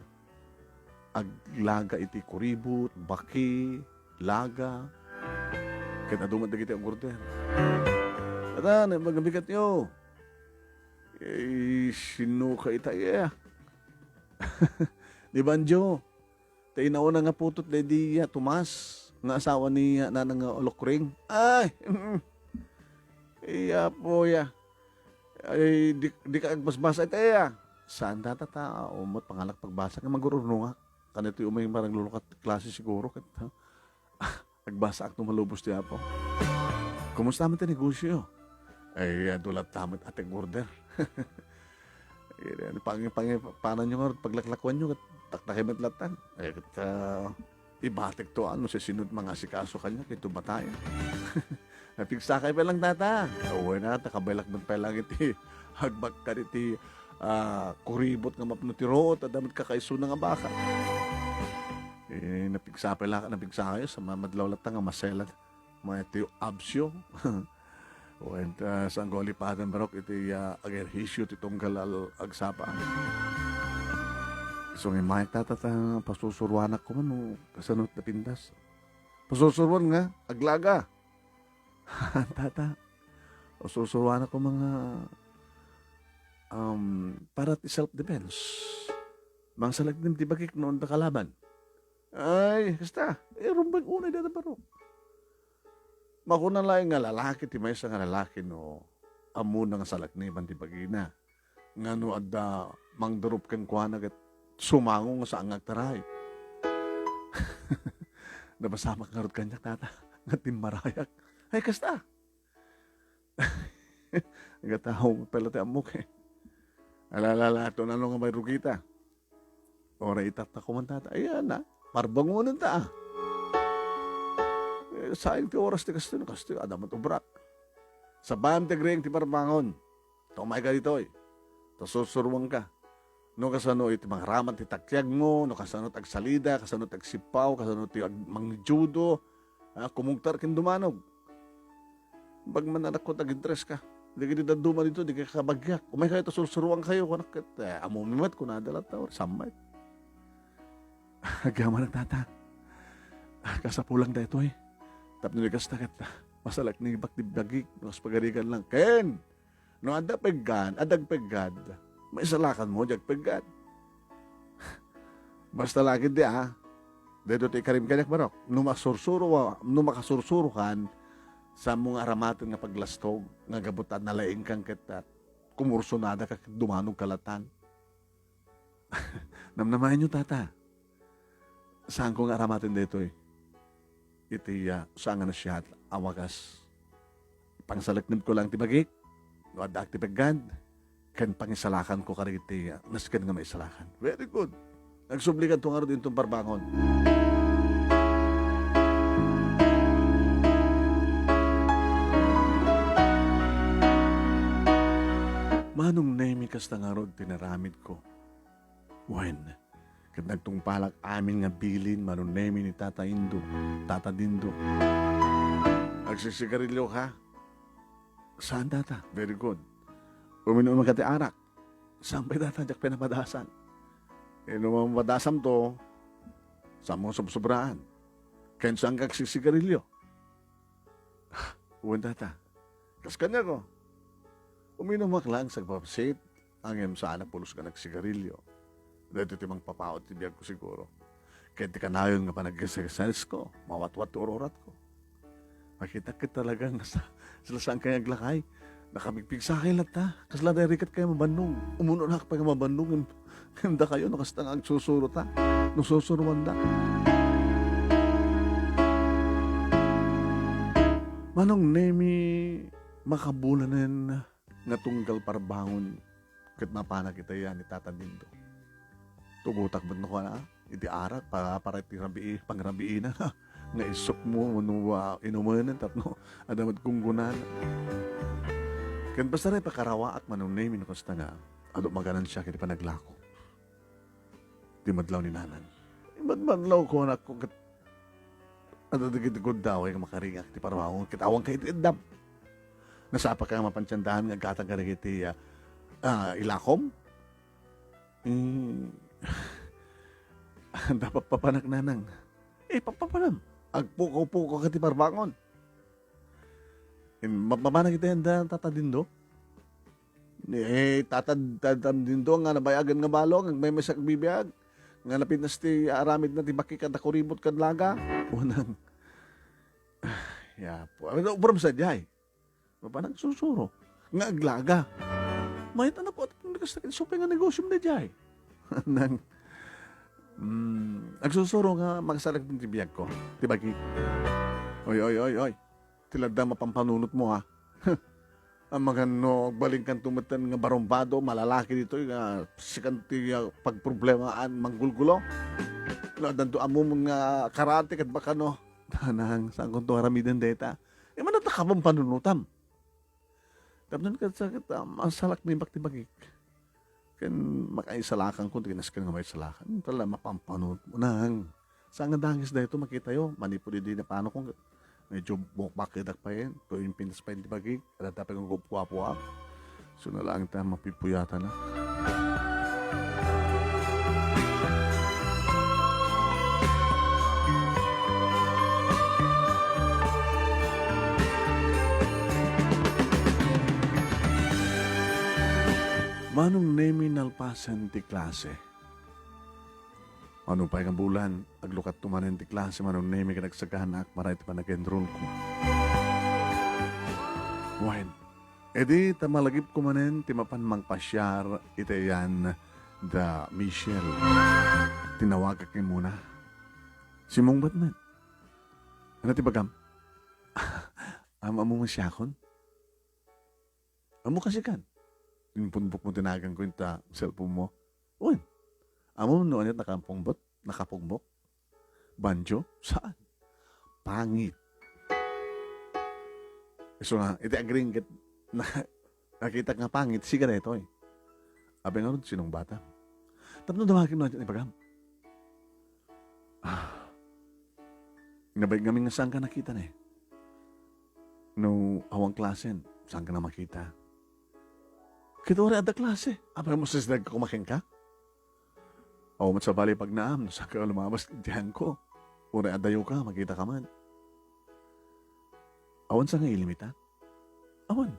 aglaga iti kuribot, baki, laga. Ket adu met dagiti ag-order. Ata, naimbag a bigatyo. Eh, sino ka ita, iya? Ni Banjo. Ta inauna nga putot daydi, ah, Tomas, nga asawa ni, ah, Nanang nga Olokring. Ay, mm. Iya po, ya. Ay, di, di ka agbasbasa ita, ya. Saan data ta? Umot pangalak pagbasa nga magururnongak. Kanito yung may marang lulukat klase siguro. Kat, ha? Agbasaak no malubos ti Apo. Kumusta man ti negosyo? Ay, ah, dulat ta met ati order. Ay, pang-, pang-, panan nyo nga, paglaklakuan nyo, ket taktakay met latan. Ay, ket, ah, ibatik to, ano, si sinod mga asikaso kanya, kay to batayan. Napigsakay pa lang, tata. Awan na, takabaylak met pa lang iti agbakkan iti, ah, kuribot nga mapno ti ruot, adda met kakaisuna nga baka. Eh, napigsa pa la, napigsa kayo sa mamadlaw latta nga maselan. May tiyo absyo. Wen, ah, saan ko alipadan, barok, iti, ah, agerhisyo ti tunggal al-, agsapa. So, may mayat tata ta pasusuruanak ko man, no, kasano ti napintas. Pasusuruan nga, aglaga. Tata, pasusuruanak ko mga, um, para ti self-defense. Mangsalagdim ti bagik no adda kalaban. Ay, kasta. Eh, rumbeng unay dada barok. Makuna laeng nga lalaki ti maysa nga lalaki no ammona nga salakniban ti bagina. Nga no adda mangdurup kenkuana ket sumango nga saan nga agtaray. Napasamak ngarud kaniak, tata, nga timmarayak. Ay, kasta. Nagataw pala ti ammok, eh. Ala, ala, ala, ito na nga may rugita. Ora itaktak ko man, tata. Ayan na. Parbangonenta, a. Eh, sayang ti oras ti kastoy, no kastoy, adda met ubrak. Sabaem ti agriing ti parbangon. Ta umayka ditoy. Ta sursuroanka. No kasano iti mangaramat ti taktiagmo, no kasano ti agsalida, kasano ti agsippaw, kasano ti ag-, mangjudo, a, kumugtar ken dumanog. Bagman, anakko, ti agintreska. Dagiti dadduma dito, dika kabagiak. Umaykayo ta sursuroankayo, kunak ket, eh, ammomi met, kunada latta, or sammay. Agyamanak, tata. Ah, kasapulan daytoy. Tapno di kasta ket, ah, masalaknibak ti bagik, no kas pagarigan lang. Ken, no adda peggad, adda agpeggad, maisalakanmo diay agpeggad. Basta la ketdi, a, daytoy ti ikarim kaniak, barok. No masursuro, no makasursurokan, saanmo nga aramaten nga paglastog, nga gapu ta nalaingkan ket, ah, kumursunada ka ket dumanog ka latan. Namnamaenyo, tata. Saanko nga aramaten daytoy. Iti, ah, saan nga nasayaat a wagas. Pangsalaknibko lang ti bagik, no addaak ti peggad, ken pangisalakanko kadagiti, ah, nasken nga maisalakan. Very good. Nagsubli kadto ngarud inton parbangon. Manong Nemi, kasta ngarud ti naramidko. Wen, ket nagtungpalak amin nga bilin, Manong Nemi, ni Tata Indo, Tata Dindo. Agsisigarilio ka? Saan, Tata? Very good. Uminom ka ti arak? Saan pay, Tata, diak pay napadasam. Inumam padasamto, saanmo nga sobsobraan. Ken saan ka agsisigarilio? Wen, Tata. Kas kaniak, o. Uminumak laeng sagpapasit, ngem saanak pulos nga nagsigarilio. Daytoy ti mangpapaut ti biagko siguro. Ken ti kanayon nga panag-exercise ko, mawatwat ti ur-uratko. Makitak ket talaga nga sa-, saan kay aglakay. Nakapigpigsakay latta. Kasla dayri ket kay mabannong. Umunonak pay nga mabannong. Ngem dakayo no kasta nga agsusurota, no susuroanda. Manong Nemi, makabulanen nga tunggal parbangon ket mapanak itayan ni Tata Dindo. Tugotak met no kuana, iti arak, para, para iti rabii, pangrabiina, nga isukmo, wenno, ah, inumenen, tapno adda met gunggonan. Ken basta pay pakarawaak, Manong Nemi, no kasta nga, adu maganansiak iti panaglako. Ti madlaw ni Nanang. Madmadlaw, kunak, ket adda dagiti gundaway nga makaringak ti parbangon, ket awan ka iti eddam. Nasapa ka nga mapan ti andahan nga aggatang kadagiti, ah, ah, ilakom? Mm. Adda pappapanak, Nanang. Eh, pappapanam. Agpukaw-pukaw ka ti parbangon. In, ma-, mapanak iti anda, Tata Dindo? Eh, Tata, Tata Dindo nga nabayagan nga balo, nga agmaymaysa agbibiag, nga napintas ti aramidna ti baki ken kuribot ken laga. Unang, ah, yapo. Ano, from sadiay? Mapan agsusuro. Nga aglaga. Mayat a napuot, kasta ket isu pay nga negosyom daydiay. Nang, mm, agsusuro nga makasalak ti biagko. Ti bagi. Oy, oy, oy, oy. Ti ladda mapampanunotmo, ha? Amangan no agbalinkanto metten nga barumbado, malalaki ditoy nga sikan ti, ah, pagproblemaan, manggulgulo. No, addanto ammom nga karate ket baka no, Nanang, saankonto aramiden dayta? Eh, manatak a pampanunotam. Tapno ket sa ket, ah, masalak ni Bak ti bagik. Ken makaisalakan ko, ti kinasken nga maisalakan. Tala, mapampanunotmo, Nang. Saan nga dangis dayto, makitayo. Manipud idi napano ko, medyo bukbak idak payen. Toy impintas payen ti bagik. Adda pay nga guapguapoak. Isu na laeng ta mapipuyatan a. Manong Nemi, nalpasen ti klase. Mano pay nga bulan, aglukatto manen ti klase, Manong Nemi, ket agsaganaak para iti panag-enrollko. Wen, idi ta malagipko manen ti mapan mangpasiar iti ayan da Michelle. Tinawagak imuna. Simungbat met. Ano ti bagam? Am-, ammo man siakon? Ammo kasikan? Impunbokmo ti naganko inta cellphone mo. Wen. Ammom no aniat nakapungbot? Nakapungbok? Banjo? Saan? Pangit. Isu nga, iti agriing ket na, nakitak nga pangit, sika daytoy. Apay ngarud, sinungbatam. Tapno damagen no ania ti ibagam. Ah. Nabayag ngamin nga saanka nakita ne. No awan klasen, saanka na makita. Ket uray adda klase, apay mo sisdagko makenka? Awan met sabali pagnaam, no saanka lumabas iti tianko. Uray adayoka, makitaka man. Awan sa nga ilimita? Awan.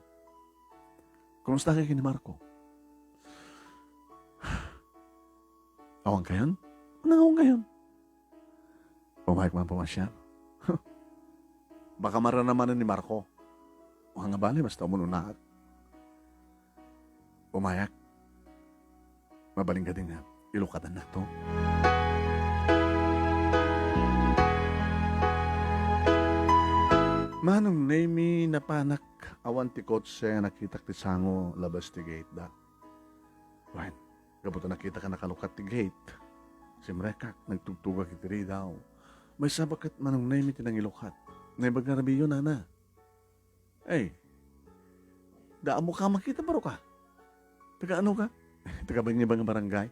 Kumusta kay ni Marco? Awan kayon? Anong awan kayon? Umayek man pumasiar. Baka maranamanen ni Marco. O nga bale, basta umununaak. Umayak. Mabalin ka din nga. Ilukadan na to. Manong Nemy, napanak, awan ti kotse, nakitak ti sango, labas ti gate da. Wen, gapu ta nakita ka nakalukat ti gate. Simrekak, nagtugtugak iti ridaw. Maysa baket Manong Nemy ti nangilukat. Naimbag nga rabiyo, nana. Ay, daan mo ka makita, baro ka. Taga ano ka? Taga Banyabang nga barangay.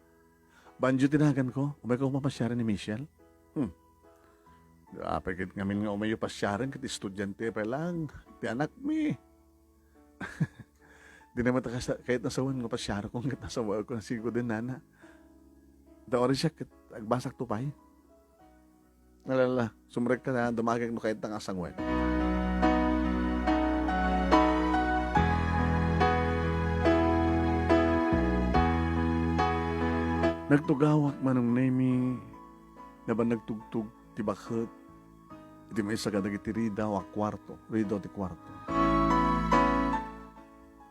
Banjo ti naganko, umayko mapasiaren ni Michelle. Hmm. Apay ket ngamin nga umayo pasiaren ket estudiante pay lang ti anakmi. Di naman ta kasa-, kahit nasawen nga pasiarakon ket nasawaak nga sigud den nana. Da ori siya ket agbasakto pay. Alala, sumrek ka na, dumagek no kayat nga asangwen. Nagtugawak Manong Nemy, naban nagtugtog ti baket iti maysa kadagiti ridaw a kuarto, ridaw ti kuarto.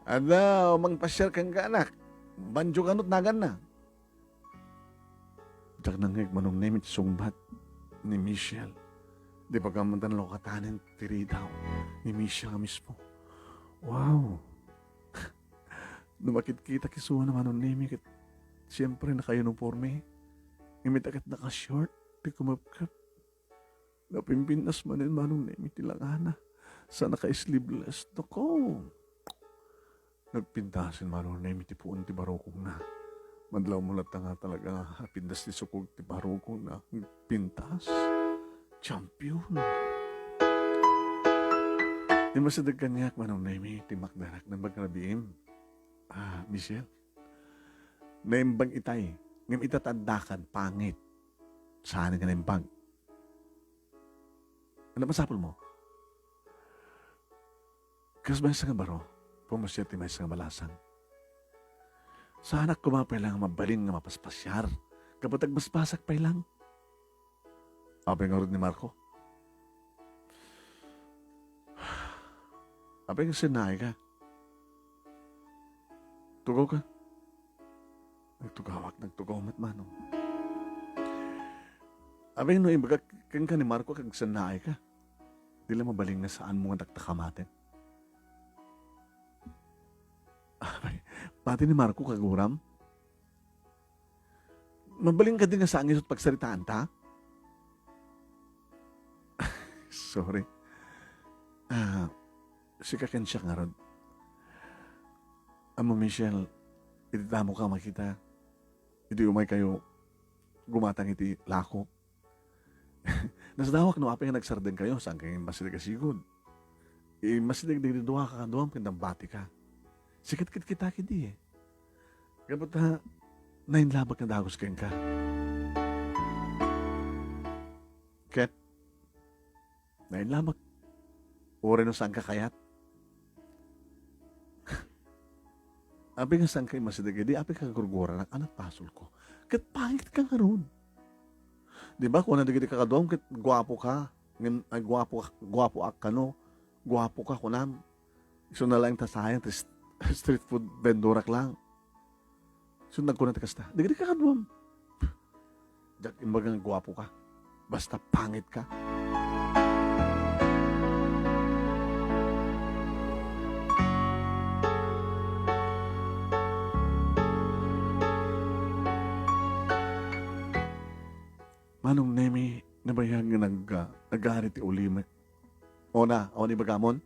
Ada, mangpasiar kenka, anak. Banjo kanut naganna. Diak nangngeg Manong Nemy ti sungbat ni Michelle. Di pa kaman tan lukatanen ti ridaw ni Michelle nga mismo. Wow! No makitkitak isu a Manong Nemy ket siyempre naka-uniforme. Ngem ita ket naka-short ti kumepkep. Napimpintas manen Manong Nemy ti langana. Sa naka-sleeveless. Nako! Nagpintasen Manong Nemy ti puon ti barukongna. Madlaw mo latta nga talaga nga napintas ti sukog ti barukongna. Nagpintas. Champion. Immasideg kaniak Manong Nemy ti makdanak naimbag nga rabiim. Ah, Michelle. Naimbag itay. Ngem ita ta addakan, pangit. Saan nga naimbag? Ano masapul mo? Kas maysa nga baro, pumasiar ti maysa nga balasang. Saanak koma pay lang mabalin nga mapaspasiar. Gapu ta agbasbasak pay lang. Apay ngarud ni Marco? Apay nga sinnaay ka? Tugaw ka? Nagtugawak, nagtugaw met Manong. Apay no imbagak kenka ni Marco ket agsannaay ka. Di la mabalin nga saanmo nga daktakamaten. Apay, pati ni Marco kaguram? Mabalin kadi nga saan nga isu ti pagsaritaanta? Sorry. Ah, sika ken siak ngarud. Ammo, Michelle, iti damo ka makita, idi umay kayo gumatang iti lako. Nasdawak no apay nga nagsardeng kayo, saan kayo immasideg a sigud? Immasideg dagiti dua ka kaduam ken nabati ka. Sika ti kitkita kadi, eh. Gapu ta, nainlabak nga dagus kenka. Ket, nainlabak. Uray no saan ka kayat. Apay nga saan ka immasideg, di apay ka gurguranak, anat pasulko. Ket pangit ka ngarud. Di ba, kuna dagiti kakaduam, ket guapo ka, ngem, ay, guapo, guapo ak kano, guapo ka, kunam. Isu na laeng ta sayan, tis-, street food vendorak lang. So, nagkuna ti kasta, dagiti kakaduam. Diak imbaga nga guapo ka. Basta pangit ka. Manong Nemi, Nabayag nga nag-, nagari ti ulimek. Ona, awan ibagamon?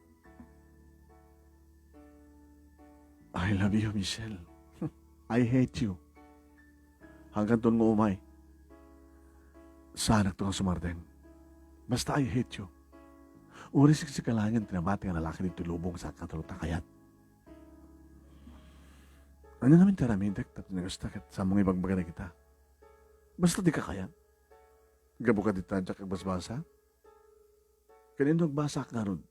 "I love you, Michelle. I hate you. Hangganton nga umay, saanakto nga sumardeng. Basta I hate you." Uray siksika laengen ti namati nga lalaki ditoy lubong, saan kano ta kayat? Ania ngamin ti aramidek tapno kasta ket saanmo nga ibagbaga dagita? Basta dika kayat. Gapu kadi ta diak agbasbasa? Ken inno agbasaak ngarud?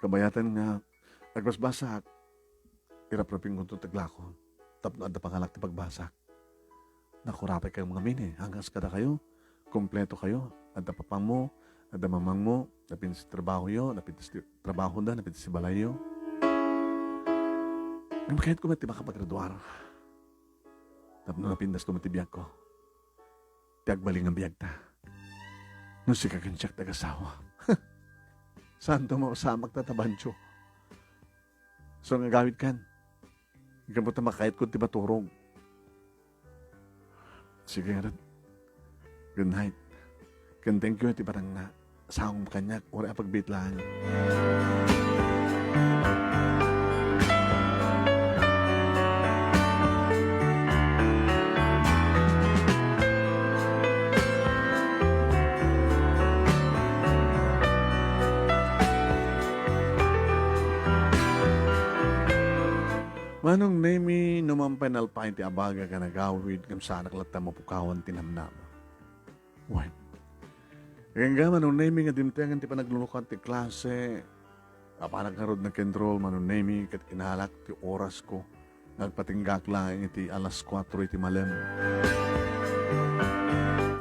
Kabayatan nga agbasbasaak, iraprapingkonto ti aglako tapno adda pangalak ti pagbasak. Nakurapay kayo ngamin, eh. Hanggas kadakayo, kompleto kayo. Adda papangmo, adda mamangmo, napintas ti trabahoyo, napintas ti trabahoda, napintas ti balayyo. Ngem kayatko met ti makapagraduar. Tapno napintasto met ti biagko. Ti agbalin nga biagta. No sika ken siak ti agasawa. Saanto mapasamak ta, Tabancho? So, nga agawidkan. Gapu ta makayatko ti maturog. Sige, ngarud. Good night. Ken thank you iti panangna. Sangom kaniak, uray a pagbitlaan. Manong Nemi, no man pay nalpaay ti abaga ken agawid, ngem saanak latta mapukawan ti namnama. Wen. Agingga, Manong Nemi, nga dimtengen ti panaglunukan ti klase. Apanak ngarud nag-enroll, Manong Nemi, ket inalak ti orasko nga agpatinggaak laeng iti alas kuatro iti malem.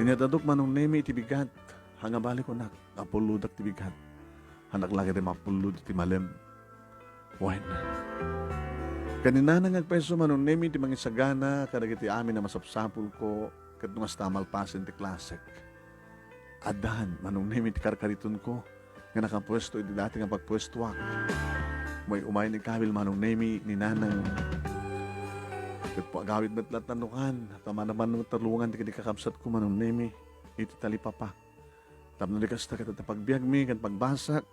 Inyadadok, Manong Nemi, iti bigat. Hanga bali kunak, apullodak ti bigat. Hanak la ketdi mapullo iti malem. Wen. Ken ni Nanang nga agpayso, Manong Nemi, ti mangisagana kadagiti amin a masapsapulko ket no kasta malpasen ti klasek. Addan, Manong Nemi, ti karkaritonko nga nakapuesto iti dati nga pagpuestoak. Umay-umay ni Kamil, Manong Nemi, ni Nanang. Ket agawid met latta nukan, ta manaman met talongan ti kakabsatko, Manong Nemi, iti talipapa. Tapno di kasta ket adda pagbiagmi ken pagbasak,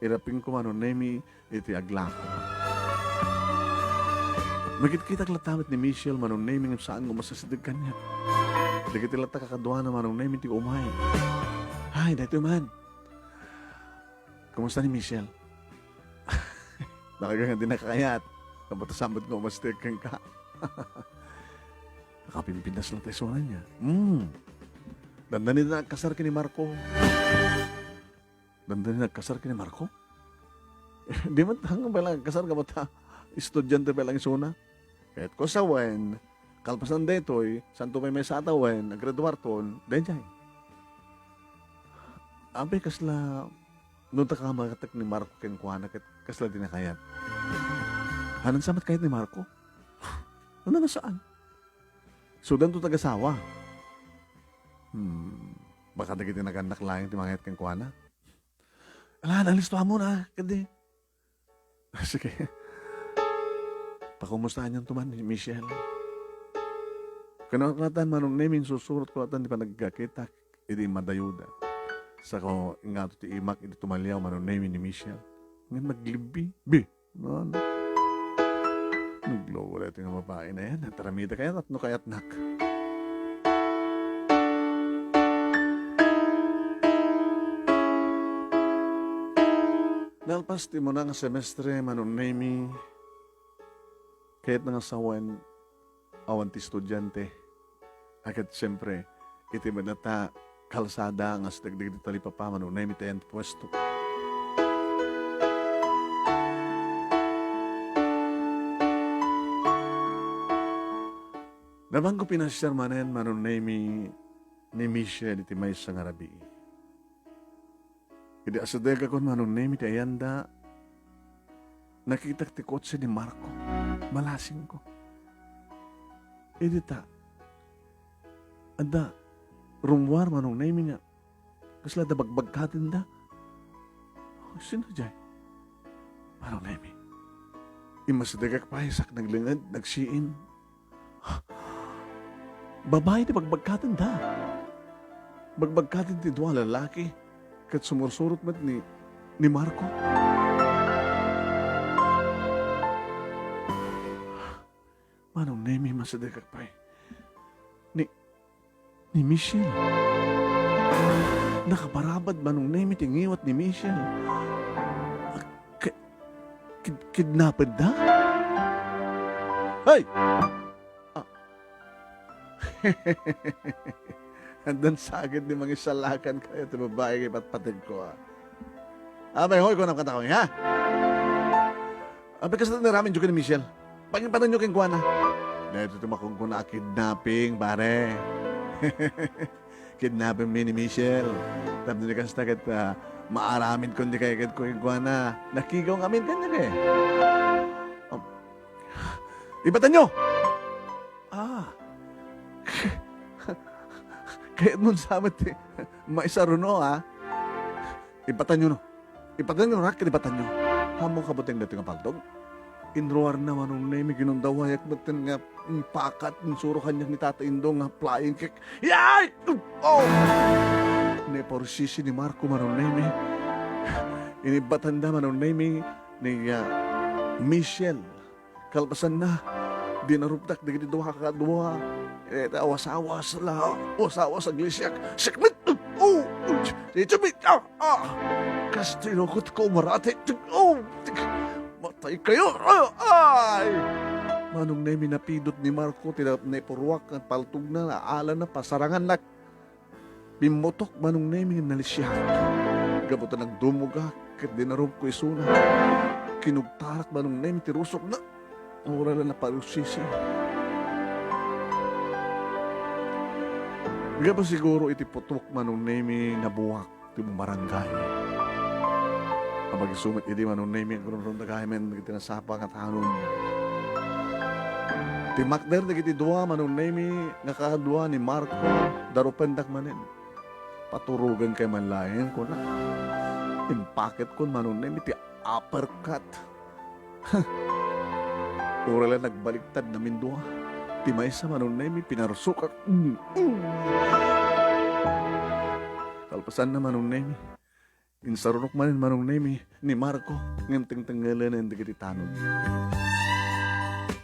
irapingko, Manong Nemi, iti aglako. Makitkitak latta met ni Michelle, Manong Nemi, ngem saan nga umasideg kaniak. Dagiti latta kakaduana, Manong Nemi, ti umay. Hay, daytoy man. Kumusta ni Michelle? Talaga nga di nakayat. Kabatasan met nga umasideg kenka. Nakapimpintas latta isuna niya. Hmm. Dandani nagkasar ken ni Marco. Dandani nagkasar ken ni Marco? Di met hanggang pay lang nagkasar, gapu ta estudiante pay lang isuna. Ket kua sawen, kalpasan daytoy, saanto pay maisata wen, agraduarton, daydiay. Apay kasla, no ta kamakatek ni Marco kenkuana, ket kasla di nakayat. Hanan sa met kayat ni Marco? Hanan a saan? Sudanto ti agasawa. Hmm, baka dagiti nagannak laeng ti mangayat kenkuana. Ala, nalisto amon, ah, kadi. Sige. Pakumustaanyo man ni Michelle. Kano, kunatan, Manong Nemi, insursuratko latta ti panagkitak idi madayoda. Saka ingato ti imak idi tumaliaw, Manong Nemi, ni Michelle. Ngem naglibbi. Bi, no, no. Nagloko daytoy nga babai nga yan. Ataramida kayat, no kayatnak. Nalpas ti umuna nga semestre, Manong Nemi, kayatna nga sawen awan ti estudiante. A ket, siempre, iti met latta kalsada nga asideg dagiti talipapa, Manong Nemi, ti ayan ti puesto. Nabanko pinasiar manen, Manong Nemi, ni Michelle iti maysa nga rabii. Idi asidegakon, Manong Nemi, ti ayanda, nakitak ti kotse ni Marco. Malasingko. Idi ta, adda rummuar, Manong Nemi, nga kasla adda bagbagkatenda. Sino jay? Manong Nemi. Immasidegak pay, sak naglinged, nagsiin. Babai ti bagbagkatenda. Bagbagkaten ti dua a lalaki, ket sumursurot met ni, ni Marco. Manong Nemi, masidegak pay. Ni, ni Michelle. Nakabarabad, Manong Nemi, ti ngiwat ni Michelle. Ki-, kid-, kidnapedda? Hey! Ah. Addan saged ti mangisalakan kayo ti babai nga ipatpategko, ah. Abay, hoy, kunam katakoy, ha? Abay, kasta ni ramin jo ken ni Michelle. Pangipatanyo kenkuana. Daytoy ti makunkuna a kidnapping, pare. Kidnapping mi ni Michelle. Tapno di kasta ket, ah, maaramid kon di kay ket kenkuana. Nakigaw ngamin kanya kay. Um, ipatanyo! Ah. Kayat mon sa met ti maisaruno, ah. Ipatanyo no. Ipatanyo, rak, ipatanyo. Haanmo kabuteng daytoy nga paltog? Inruarna, Manong Nemi, ginundawayak metten nga impakat, insuro kaniak ni Tata Indo nga flying kick. Yay! Oh! Naiparsisi ni Marco, Manong Nemi. Inibatanda, Manong Nemi, ni, ah, Michelle. Kalpasanna, dinaruptak dagiti dua a kadua. Eh, ta awas-awas la, awas-awas aglisiak. Sikmit! Oh! Ito, ah! Ah! Kas tinukot ko, marati. Oh! Matay kayo! Ah! Ay! Manong Nemi, napidot ni Marco ti na-, naipuruak nga paltogna, naalana, pasarangannak. Pimmutok, Manong Nemi, nga nalisiak. Gapu ta nagdumogak ket dinarupko isuna. Kinugtarak, Manong Nemi, ti rusokna. Uray la naparsisi. Gapu siguro iti putok, Manong Nemi, nabuak ti barangay. Apag-isu met idi, Manong Nemi, agrungrundag amin dagiti nasapa nga tanod. Timmakder dagiti dua, Manong Nemi, nga kadua ni Marco, darupendak manen. Paturogen kay man laeng, kuna. Impaketkon, Manong Nemi, ti uppercut. Uray la nagbaliktad namindua. Ti maysa, Manong Nemi, pinarsukak. Mm, mm. Kalpasanna, Manong Nemi, insarunok manen, Manong Nemi, ni Marco, ngem tengtengelenen dagiti tanod.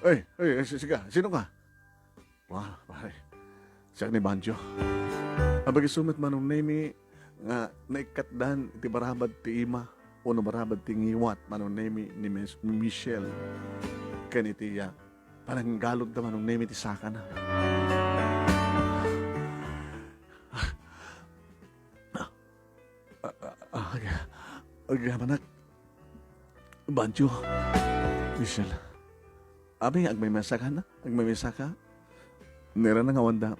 Ay, ay, ay, si-, sika, sino ka? Wa, pare. Siak ni Banjo. Apag-isu met, Manong Nemi, nga naikkatdan iti barabad ti ima, wenno barabad ti ngiwat, Manong Nemi, ni Mis-, Michelle. Ken iti, ah, pananggaludda, Manong Nemi, ti sakana. Ah, ah, ah, ag-, agyamanak. Banjo. Michelle. Apay nga agmaymaysa ka na? Agmaymaysa ka? Nirana nga wanda.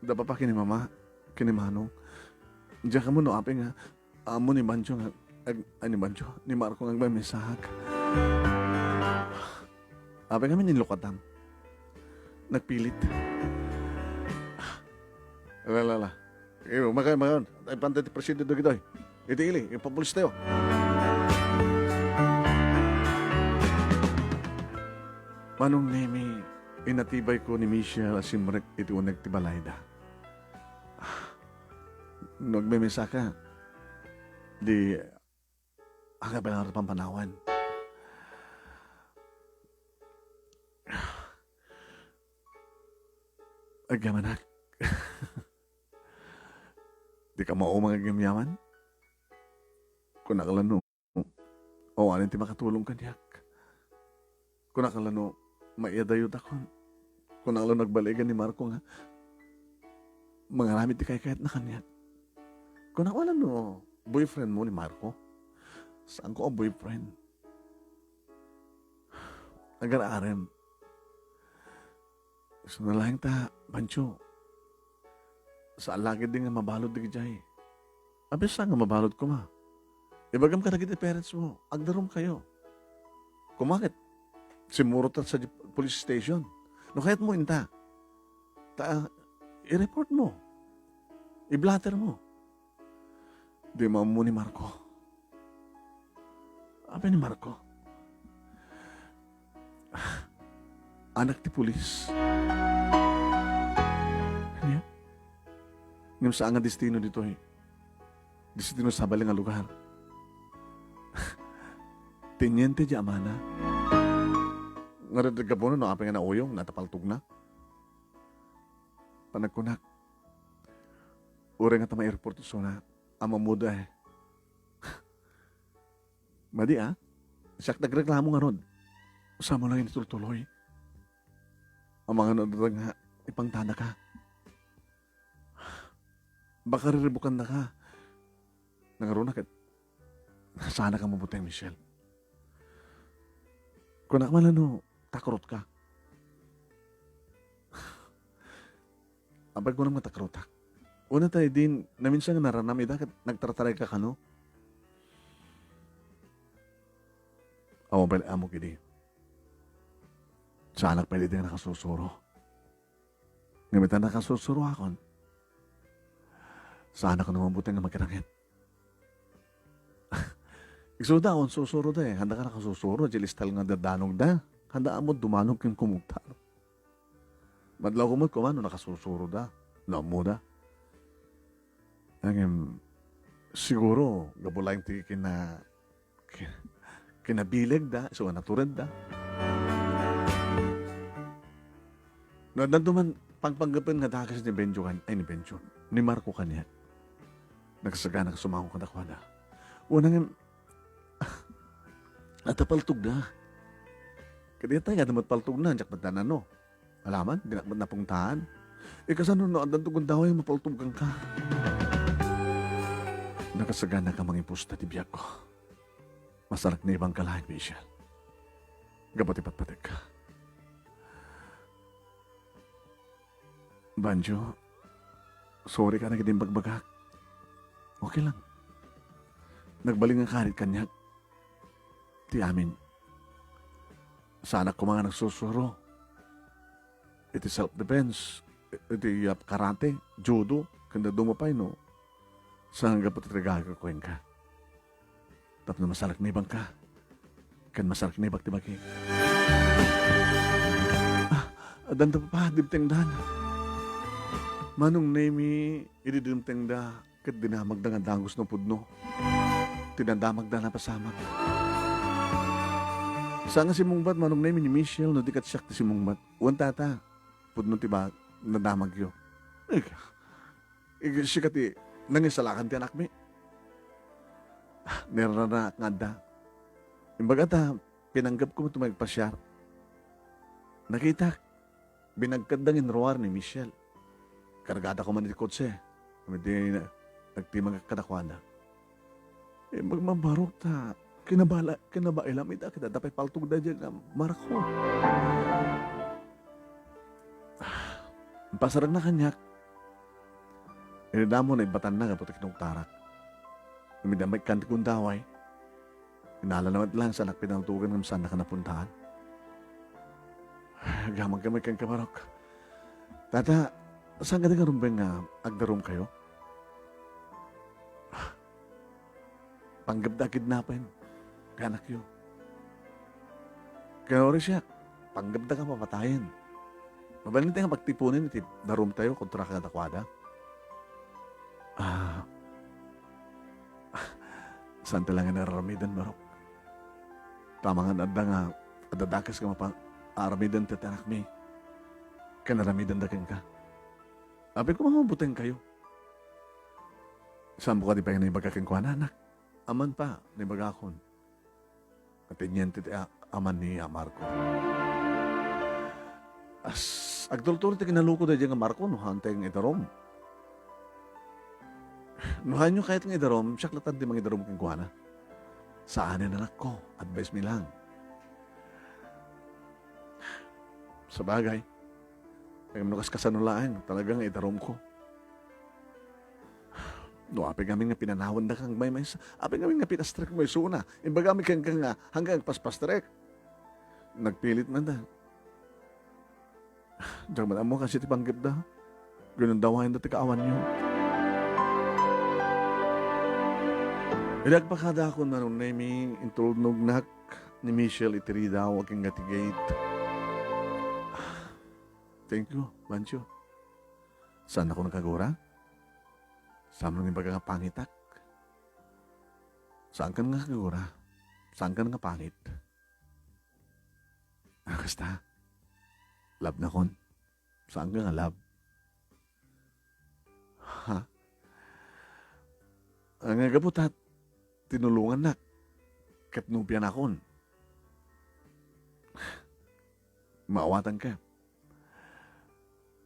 Da papa ken ni mama, ken ni manong. Diak ammo no apay nga ammo ni Banjo nga, ag-, ay, ni Banjo, ni Marco nga agmaymaysaak. Apay ngamin inlukatam? Nagpilit. La, la, la. Eh, maka-, maka-, ay, pantay ti presidente dagitoy. Iti ili, ipapulis tayo. Manong Nemi, inatibay ko ni Michelle a simrek iti uneg ti balayda. No agmaymaysa ka, di, aga pay la pampanawan. Agyamanak. Dika maumang agyamyaman? Kunak la no, awanen ti makatulong kaniak. Kunak la no, maiyadayutakon. Kunak la no, agbaligan ni Marco nga mangaramid ti kaykayatna kaniak. Kunak la no, boyfriend mo ni Marco? Saanko a boyfriend. Agar-arem. Saan laeng ta, Pancho. Saan la ketdi nga mabalud dagijay. Apay saan nga mabalud koma? Ibagam kadagiti parents mo, agdarumkayo. Koma ket, simmurot ta sadiay police station. No kayatmo, inta. Ta, i-report mo. I-blotter mo. Di maammo ni Marco. Apay ni Marco? Anak ti pulis. Ania? Ngem saan nga destino ditoy. Destino sabali nga lugar. Teniente di amana. Ngarud, gapuna no apay nga nauyong, natapaltogna. Panagkunak, uray nga ta ma-airport isuna, ammoda eh. Madi, ah. Siak nagreklamo ngarud. Saan mo lang initultuloy? Amangan adda nga ipangtana ka. Baka riribukan na ka. Nangaruna ket, saan ka mabuteng, Michelle. Kunak man ano, takrot ka. Apay kunam nga takrotak. Una ta idin, naminsan nga naranam ida, ket nagtartaray ka kano. Awan pay amok idi. Saanak pay idi nga nakasusuro. Ngem ita nakasusuroakon, saanak no mabuteng nga makirangit. Isuda, awan susuro da eh. Handa ka nakasusuro, di listal nga dadanogda. Handa ammo dumanog ken kumugtano. Madlaw kumot kuman no nakasusuro da. No ammo da. Ngem, siguro, gapu laeng ti kina-, ki-, kinabileg da, so natured da. No, addan duman, pangpanggapen nga dakes ni Benjo kan-, ay, ni Benjo, ni Marco kaniak. Nagsagana nga sumango kadakuada. Wen ngem, ata paltogda. Kadi tay, adda met paltogna, diak met nano. Alaman, dinak met napungtaan. Ikasano no addan ti gundaway, mapaltog kenka. Nakasagana ka mangipusta ti biagko. Masaraknibang ka laeng, Michelle. Gapu ti patpategka. Banjo, sorry ka na ket imbagbagak. Okay lang. Nagbalin nga karit kaniak. Ti amin. Saanak koma nga nagsusuro. Iti self-defense, iti, ah, karate, judo, ken dadduma pay no. Saan gapu ti regalo ko kenka. Tapno masaraknibang ka. Ken masaraknibak ti bagi. Ah, addan da papa, dimtengdan. Manong Nemi, idi dimtengda, ket dinamagda nga dagus no pudno. Ti nadamagda napasamak. Saan nga simmungbat, Manong Nemi, ni Michelle, no di ket siak ti simmungbat. Wen tata, pudno ti ba-, nadamagyo. Ika, Ig-, sika ti nangisalakan ti anakmi. Ah, niraranak nga adda. Imbaga ta, pinanggepko met ti mangpasiar. Nakitak, binagkatda nga inruar ni Michelle. Kargada koma iti kotse. Iti na-, nagtimagak kadakuada. Eh, magmamarok ta, kinabala-, kinabaelam ita, ket adda pay paltogda diay nga Marco. Pasaragna kaniak. Inidamon, naibbatanna gapu ta kinugtarak. Ngem idi maikkan ti gundaway, inalana met lang, saanak pinaltogan ngem saanna ka napuntaan. Agyamankami kenka, Marok. Tata, saan kadi nga rumbeng nga agdarumkayo? Panggepda a kidnapen ti anakyo. Ken uray siak, panggepda a papatayen. Mabalin ti nga pagtiponen iti darumtayo kontra kadakuada. Ah, saan ti la nga nararamidan, Marok. Tama nga adda nga adda dakes nga mapa-, aramiden ti anakmi. Ken aramidenda kenka. Apay koma nga mabutengkayo. Saanmo kadi pay nga naibaga kenkuana, anak? Aman pa, naibagakon. Teniente ti a-, aman ni Marco. As, agtultuli ti kinalukod daydiay nga Marco no haantay nga idarum. No haanyo kayat nga idarum, siak latta ti mangidarum kenkuana. Saanen, anakko, advice mi lang. Sabagay, ngem no kaskasano laeng, talaga nga idarumko. No apay ngamin nga pinanawendaka nga maymaysa, apay ngamin nga pinastrek mo isuna, imbagami kenka nga hanggang agpaspastrek. Nagpilit man da. Diak man ammo kasi ti panggepda. Ginundawayenda ti kaawanyo. Idi agpakadakon, Manong Nemi, intulnognak ni Michelle iti ridaw agingga ti gate. Thank you, Bancho. Saannako nakagura? Saan man ibaga nga pangitak? Saankan nga kagura? Saankan nga pangit? Ah, kasta? Love nakon? Saanka nga love? Ha? Nga gapu ta, tinulongannak ket nobianakon. Maawatanka.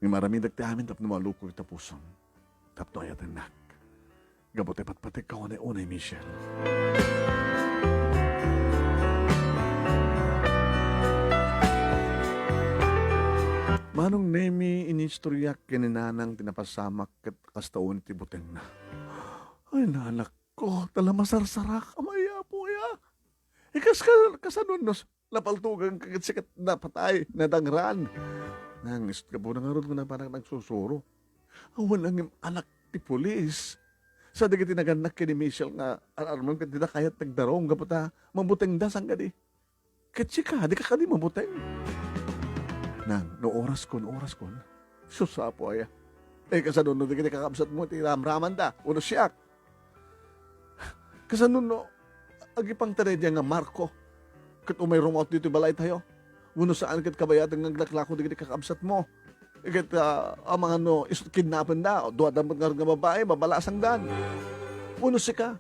Ngem aramidek ti amin tapno malukok ita pusom, tapno ayatennak. Gapu ta ipatpategka unay-unay, Michelle. Manong Nemi, inistoryak ken ni Nanang ti napasamak ket kasta unay ti butengna. Ay, nanakko, ta la masarsarak, a, mayat, a. Ikas ka, kasano no napaltugan ka ket sikat napatay, nadangran. Nang is-, gapuna ngarud nga napanak nagsusuro. Awan ngem anak ti pulis. Sa dagiti nagannak ken ni Michelle nga ar-armen ket dida kayat nagdarong gapu ta mabutengda saan kadi. Ket sika, dika kadi mabuteng. Nang, no oraskon, oraskon. Sus, Apo aya. Eh, kasano no dagiti kakabsatmo ti ramramanda, uno siak? Kasano no agipangta daydiay nga Marco ket umay rummuar ditoy balaytayo? Wenno saan ket kabayaten nga aglaklako dagiti kakabsatmo? Ket, ah, amangan no is-, kidnapenda, duada met ngarud nga babai, babalasangdan. Wenno sika,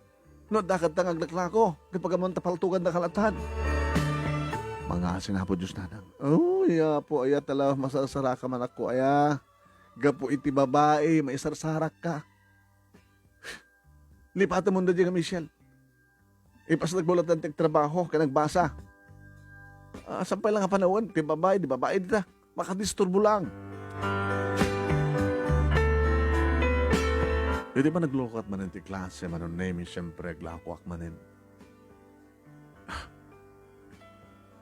no adda kadta nga aglaklako, ket pagammon ta paltoganda kalatta. Mangngaasin, Apo Dios, Nanang. Oy, Apo, aya ta la masarsaraka, manakko aya. Gapu iti babai, maisarsarakka. Lipatemon daydiay nga Michelle. Ipasdagmo latta ti agtrabaho ken agbasa. Ah, sapay la nga panawen, ti babai, di babai dita. Makadisturbo lang. Idi pa naglukat manen ti klase, Manong Nemi, siyempre, aglakoak manen.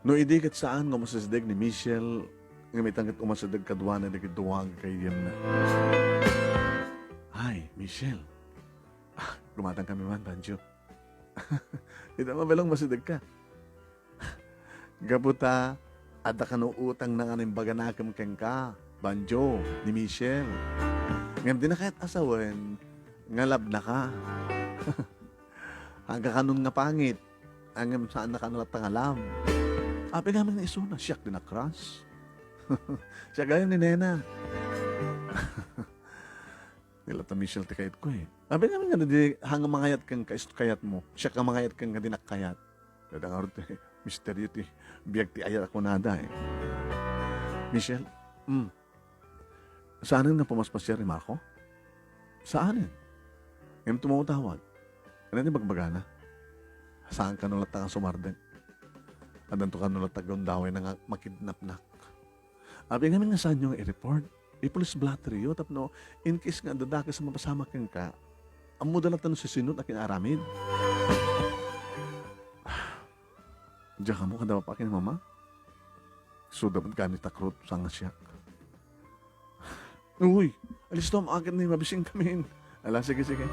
No idi ket saan nga umasideg ni Michelle, ngem itan ket umasideg kaduana dagiti dua nga gayyemna. Hi, Michelle. Ah, gumatang kami man, Banjo. Ita, mabalin umasidegka. Gapu ta, adda kano utangna nga imbaganakem kenka, Banjo, ni Michelle. Ngem dina kayat a sawen nga love naka. Agkakanon nga pangit, ngem saan na kano latta nga love. Apay ngamin nga isuna, siak ti na-crush. Siak gayam ni Nena. Ni latta Michelle ti kayatko, eh. Apay ngamin nga di, ha nga mangayat kenka, isu ti kayatmo. Siak nga mangayat kenka, dinak kayat. Dada ngarud ti misteryo ti biag ti ayat a kunada, eh. Michelle, mm. Saanen nga pumaspasiar ni Marco? Saanen. Ngem tumawtawag. Ania ti bagbagana? Saan kano latta nga sumardeng? Addanto kano latta gundawayna nga makidnapnak. Apay ngamin nga saanyo nga i-report? I-police blotter yo tapno in case nga adda dakes a mapasamak kenka, ammoda latta no sisino ti akin-aramid. Diak ammo, kada papa ken ni mama. Isuda met gayam ti takrot, saan nga siak. Uy, alistom, akin ni, mabising kamin. Ala, sige, sige.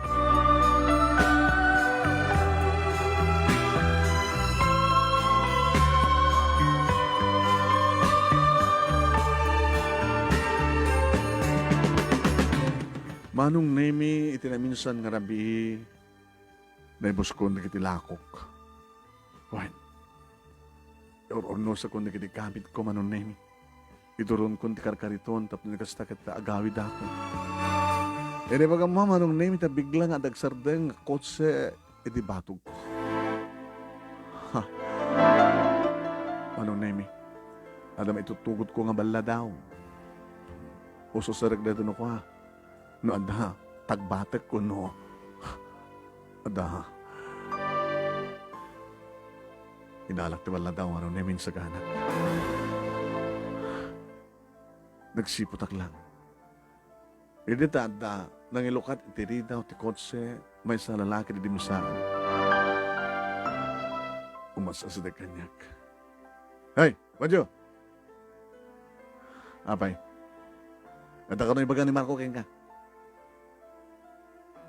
Manong Nemi, iti naminsan nga rabii, naibuskon dagiti lakok. Wen, iur-urnosakon dagiti gamitko, Manong Nemi. Iduronkon ti karkariton tapno ni kasta ket agawidakon. Iti bagam, Manong Nemi, ta bigla nga adda agsardeng nga kotse iti batogko. Ha? Manong Nemi, adda maitutugotko nga balladaw. Ususerek daytoy no kua. No adda, tagbatek wenno adda. Inalak ti balladaw, Manong Nemi, insaganak. Nagsiputak lang. Idi ta adda nangilukat iti ridaw ti kotse, maysa a lalaki ti dimsaan. Umasideg kaniak. Hey, Badyo! Apay, adda kano ibaga ni Marco kenka?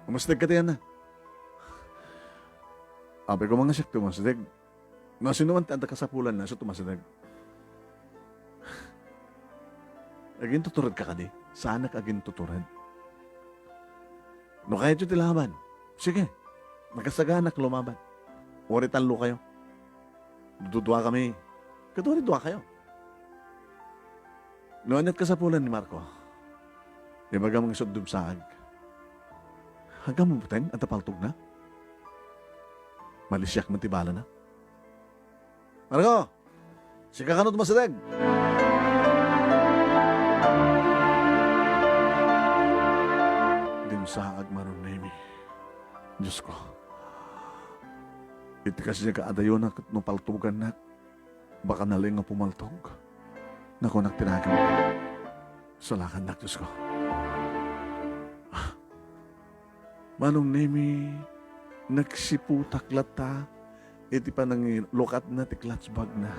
Umasideg ka ti anna. Apay, koma nga siak ti umasideg. No, sino man ti adda kasapulanna, isu ti umasideg. Agintutured ka kadi? Saanak agintutured. No kayatyo ti laban, sige, nakasaganak lumaban. Uray tallokayo. Duduakami, ket uray duakayo. No ania't kasapulan ni Marco, ibagam nga isut' dumsaag. Aggammuten adda paltogna? Malisiak met ti balana. Marco! Sika kano ti masideg! Dimsaag, Manong Nemy. Diosko, iti kasiak a adayonak ket no paltogannak, baka nalaing nga pumaltog. Nakunak ti nakem. Salakannak, Diosko. Manong Nemy, nagsiputak latta iti panangilukatna ti clutch bagna.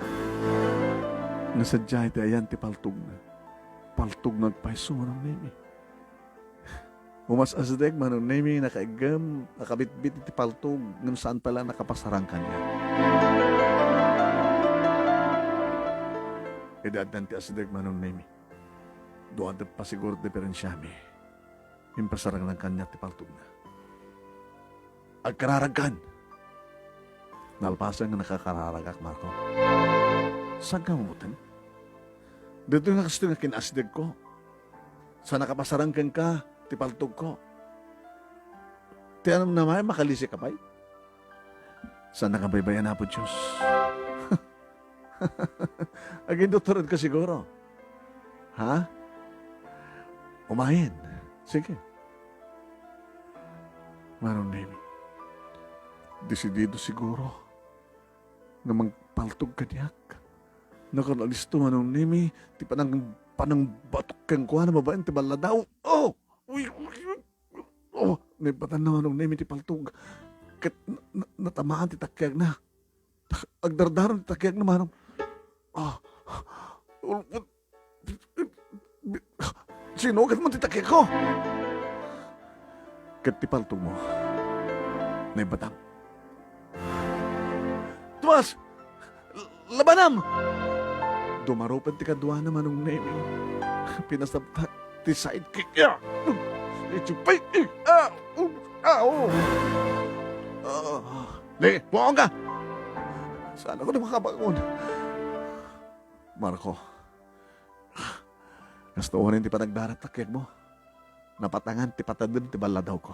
Nga sadiay ti ayan ti paltogna. Paltog nga agpayso, Manong Nemy. Umas-asideg, Manong Nemy, nakaiggem a kabitbit iti paltog, ngem saan pay la nakapasarang kaniak. Idi addan ti asideg, Manong Nemy, dua ti pasiguro ti diperensiami. Impasarangna kaniak ti paltogna. Agkararagkan! Nalpasen nga nakakararagak, Marco. Saan ka mamutin? Ditoy nga kastoy nga kin-asidegko. Sa nakapasarang kenka ti paltogko. Ti anam namay, makalisi ka pay? Saan nakabaybay-an, Apo Dios? Agindoktoren ka siguro. Ha? Umayen. Sige. Manong Nemy, desidido siguro nga mangpaltog kaniak. Nakan alisto, Manong Nemy, ti panang-, panangbatok kenkuana babaen ti balladaw. Oh! Uy, uy, uy. Oh, naibatanna, Manong Nemy, ti paltog. Ket na-, na-, natamaan ti takiagna. Agdardaron ti takiagna, Manong. Ah, sinugat man ti takiagko. Ket ti paltogmo, naibatang. Tomas! Labanam! Dumarupen ti kaduana, Manong Nemy. Pinasabtak ti sidekick. Ah! Iti pay-, ah! Ah! Oh! Ah! Di, bukaon ka! Saan ako na makabangon? Marco, kasta unay ti panagdarat takiagmo. Napatangan ti patadem ti balladawko.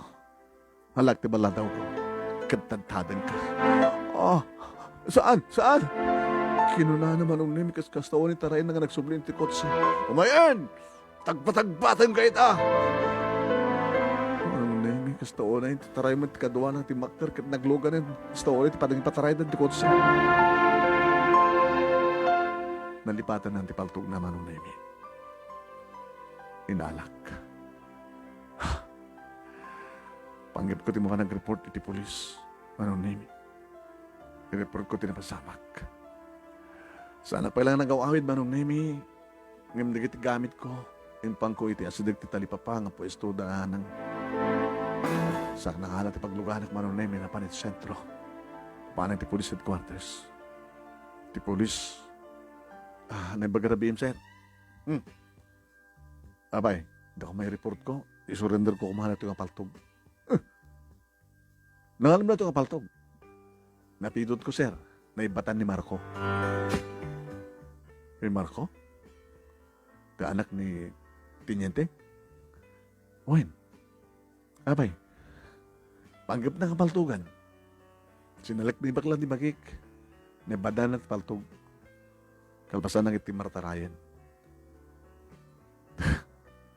Halak ti balladawko. Ket tadtadenka. Ah, saan? Saan? Kinunana, Manong Nemy, kas-, kasta unay tarayna nga nagsubli ti kotse. Umayen! Tagpatagpatenka ita! Manong Nemy, kasta unay ti tarayna ti kaduana ti makter ket nagluganen. Kasta unay ti panangipataraydam ti kotse. Nalipatanna ti paltogna, Manong Nemy. Inalak. Panggepko ti mapan agreport iti pulis, Manong Nemy. Ireportko ti napasamak. Saan pay la nga nagaw-awid, Manong Nemy, ngem dagiti gamitko, impanko iti asideg ti talipapa nga puesto da Nanang. Saknakana ti pagluganak, Manong Nemy, napan iti sentro. Panek ti police headquarters. Ti pulis, ah, naimbag a rabiim, sir. Hmm. Apay, dako may reportko, isurenderko koma daytoy nga paltog. Eh, nangalim daytoy nga paltog. Napidotko, sir, naibatan ni Marco. Ni Marco? Ti anak ni Teniente? Wen. Apay, panggepna nga paltogan. Sinalek ni bakla ni bagik. Naibatanna ti paltog. Kalpasanna ket timmarayen.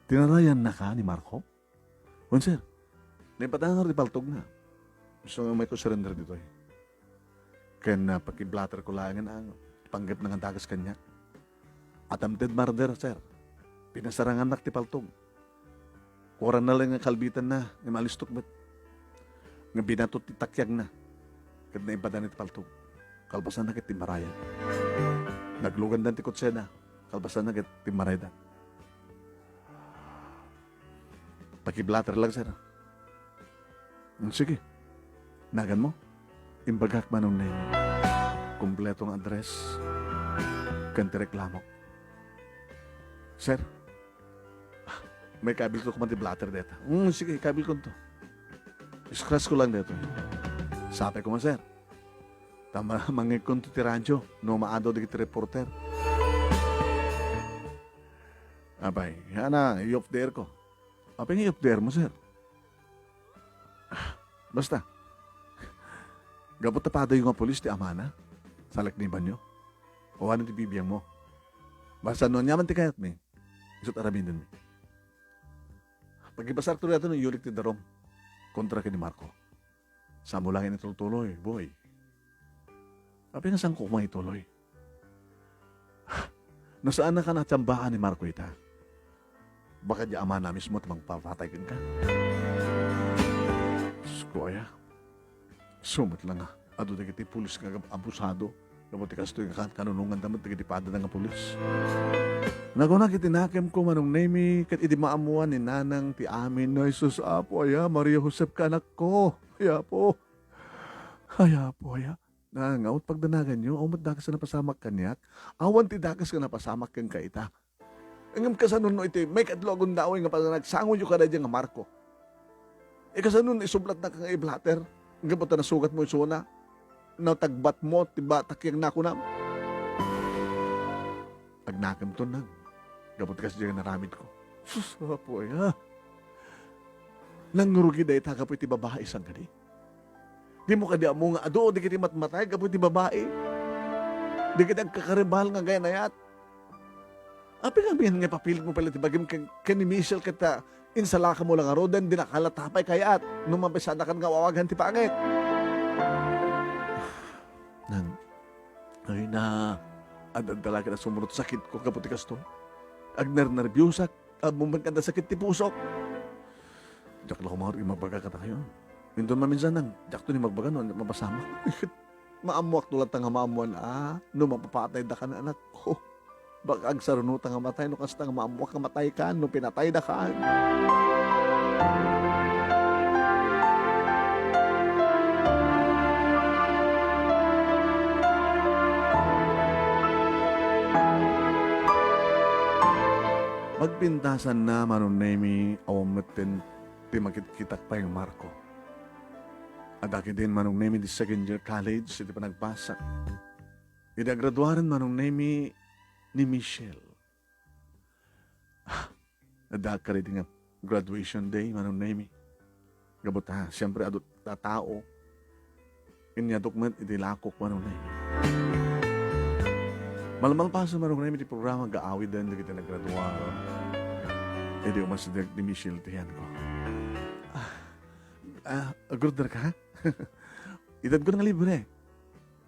Tinarayannaka ni Marco? Wen, sir. Naibatan nga ti paltogna. Isu nga umayko surrender ditoy. Ken, ah, pakiblaterko laengen a panggepna nga dagus kaniak. Attempted murder, sir. Pinasarangannak ti paltog. Kuarana laeng nga kalbitanna, nga malistok met. Nga binato ti takiagna. Ket naibatanna ti paltog. Kalpasanna ket timmarayen. Naglugandan ti kotsena. Kalpasanna ket timmaraydan. Pakiblater lang, sir. Mm, sige. Naganmo? Imbagak, Manong Neng. Kompleto nga address ken ti reklamok. Sir, may kabilko koma ti blotter deta. Mm, sige, kabilkonto. Scratch ko lang daytoy. Sapay koma, sir. Ta ma-, mangngegkonto ti radyo no maadaw dagiti reporter. Apay, yana, i-off the air ko. Apay nga i-off the air mo, sir? Ah, basta. Gapu ta padayo nga pulis ti amana, salaknibanyo. Awanen ti bibiangmo. Basta no aniaman ti kayatmi, isu't aramidenmi. Pagibasarto daytoy no iyulik ti darum kontra ken ni Marco. Saanmo laeng itultuloy, boy. Apay nga saanko koma ituloy? No saannak a natsambaan ni Marco ita, baka diay amana mismo ti mangpapatay kenka. Diyos ko, aya. Isu met la nga adu dagiti pulis nga agab-, abusado gapu ti kastoy nga kan-, kanunonganda met dagiti padana nga pulis. Nakunak iti nakemko, Manong Nemy, ket idi maammoan ni Nanang ti amin, "Ay sus, Apo, aya, Maria Josep ka, anakko. Ay, Apo. Ay, Apo, aya. Nangaw ti pagdanaganyo, awan met dakes a napasamak kaniak. Awan ti dakes nga napasamak kenka ita." Ngem kasano no iti maikatlo a gundaway nga panagsangoyo kadaydiay nga Marco? E, kasano no isublatnak nga i-blotter? Gapu ta nasugatmo isuna, natagbatmo ti batak yang nakunam. Agnakemto, Nang, gapu ti kasdiay nga naramidko. Sus, Apo, aya. Nangrugi dayta gapu iti babai, saan kadi? Dimo kadi ammo nga adu dagiti matmatay gapu iti babai? Dagiti agkakaribal nga agayat-ayat? Apay ngamin nga ipapilitmo pay la ti bagim ken, ken ni Michelle ket, ah, insalakamo la ngaruden, dinaka la tapay kayat no mabisannakan nga awagan ti pangit? Nang, ay na, ad-adda la ket a sumurot sakitko gapu ti kastoy. Agnernerbiosak, ammom met nga adda sakit ti pusok. Diak la koma agbaga kadakayo. Inton maminsan, Nang, diakto ni magbaga no mapasamak. Maammoakto latta nga maammoan a no mapapatayda kan anakko. Baka agsarunotan nga matay no kasta nga maammoak nga matay kan no pinatayda kan. Pagpintasanna, Manong Nemy, awan metten ti makitkitak pay nga Marco. Adda ketdin, Manong Nemy, di second year college iti panagpasak. Idi agraduaren, Manong Nemy, ni Michelle. Ah, adda karidi nga graduation day, Manong Nemy. Gapu ta, siyempre, adu ta tao. Inyadok met iti lakok, Manong Nemy. Malmalpasen, Manong Nemy, ti programa, agaawiden dagiti naggraduar. Idi umas di, di Michelle ti yanko. Ah, ah, agrudder ka? Itedko nga libre.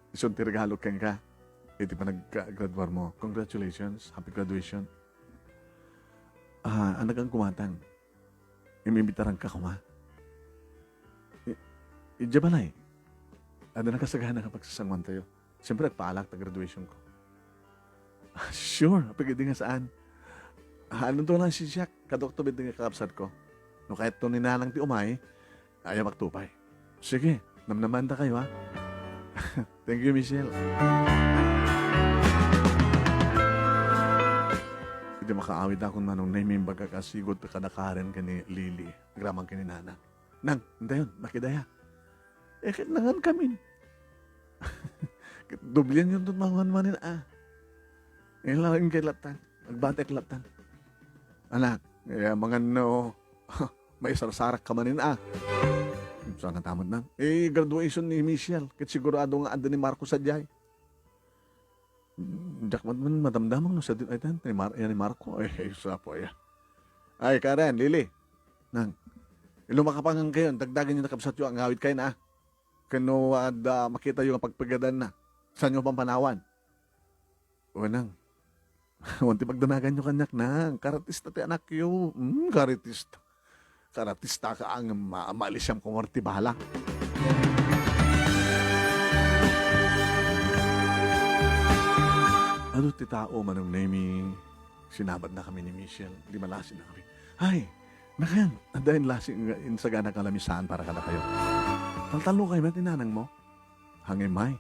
Isu ti regalo kenka iti panaggraduar mo. Congratulations. Happy graduation. Ah, anagan kumatang. Imimitaran ka koma. I-, idiay balay. Adda nakasagana nga pagsasanguantayo. Siyempre, agpaalak ta graduation ko. Ah, sure, apay idi nga saan. Ah, anonto lang si Jack, kadokto met nga kakabsat ko. No kayatto ni Nanang ti umay, ayaw agtupay. Sige, namnamandakayo, ha? Thank you, Michelle. Idi makaawid akon, Manong Nemy, imbagak a sigud kada Karen ken ni Lily, agraman ken ni Nanang. Nang, intayon, makidaya. Eh, ket nangan kamin. Ket doblian yun ton mangan manen, ah. Ngayon lang kay latan. Agbatek latan. Anak, eh, mangan no, maisarsarak ka manen, ah. Saan nga tamad, Nang? Eh, graduation ni Michelle. Ket sigurado nga adda ni Marco sadiay. Diak man, man madamdamang no sadin, ay, tan, ni Mar-, yan ni Marco. Ay, ay, sapo, ay. Ay, Karen, Lily. Nang, ilumakapangan kayo, dagdagan yung nakabsat yung angawit kayo na. Kano adda makita yung pagpagadan na. Saan yung pampanawan? O, Nang. Awan ti pagdanagan nyo kanyak, Nang. Karatista ti anak yo. Hmm, karatista. Karatista ka ang ma-, malisam ko ti bala. Adu ti tao, Manong Nemy, sinabad na kami ni Michelle. Di malasi na kami. Ay, nakan, adda in lasi nga insagana kalamisan para kada kayo. Taltalo kayo, met, inanang mo? Hangin may,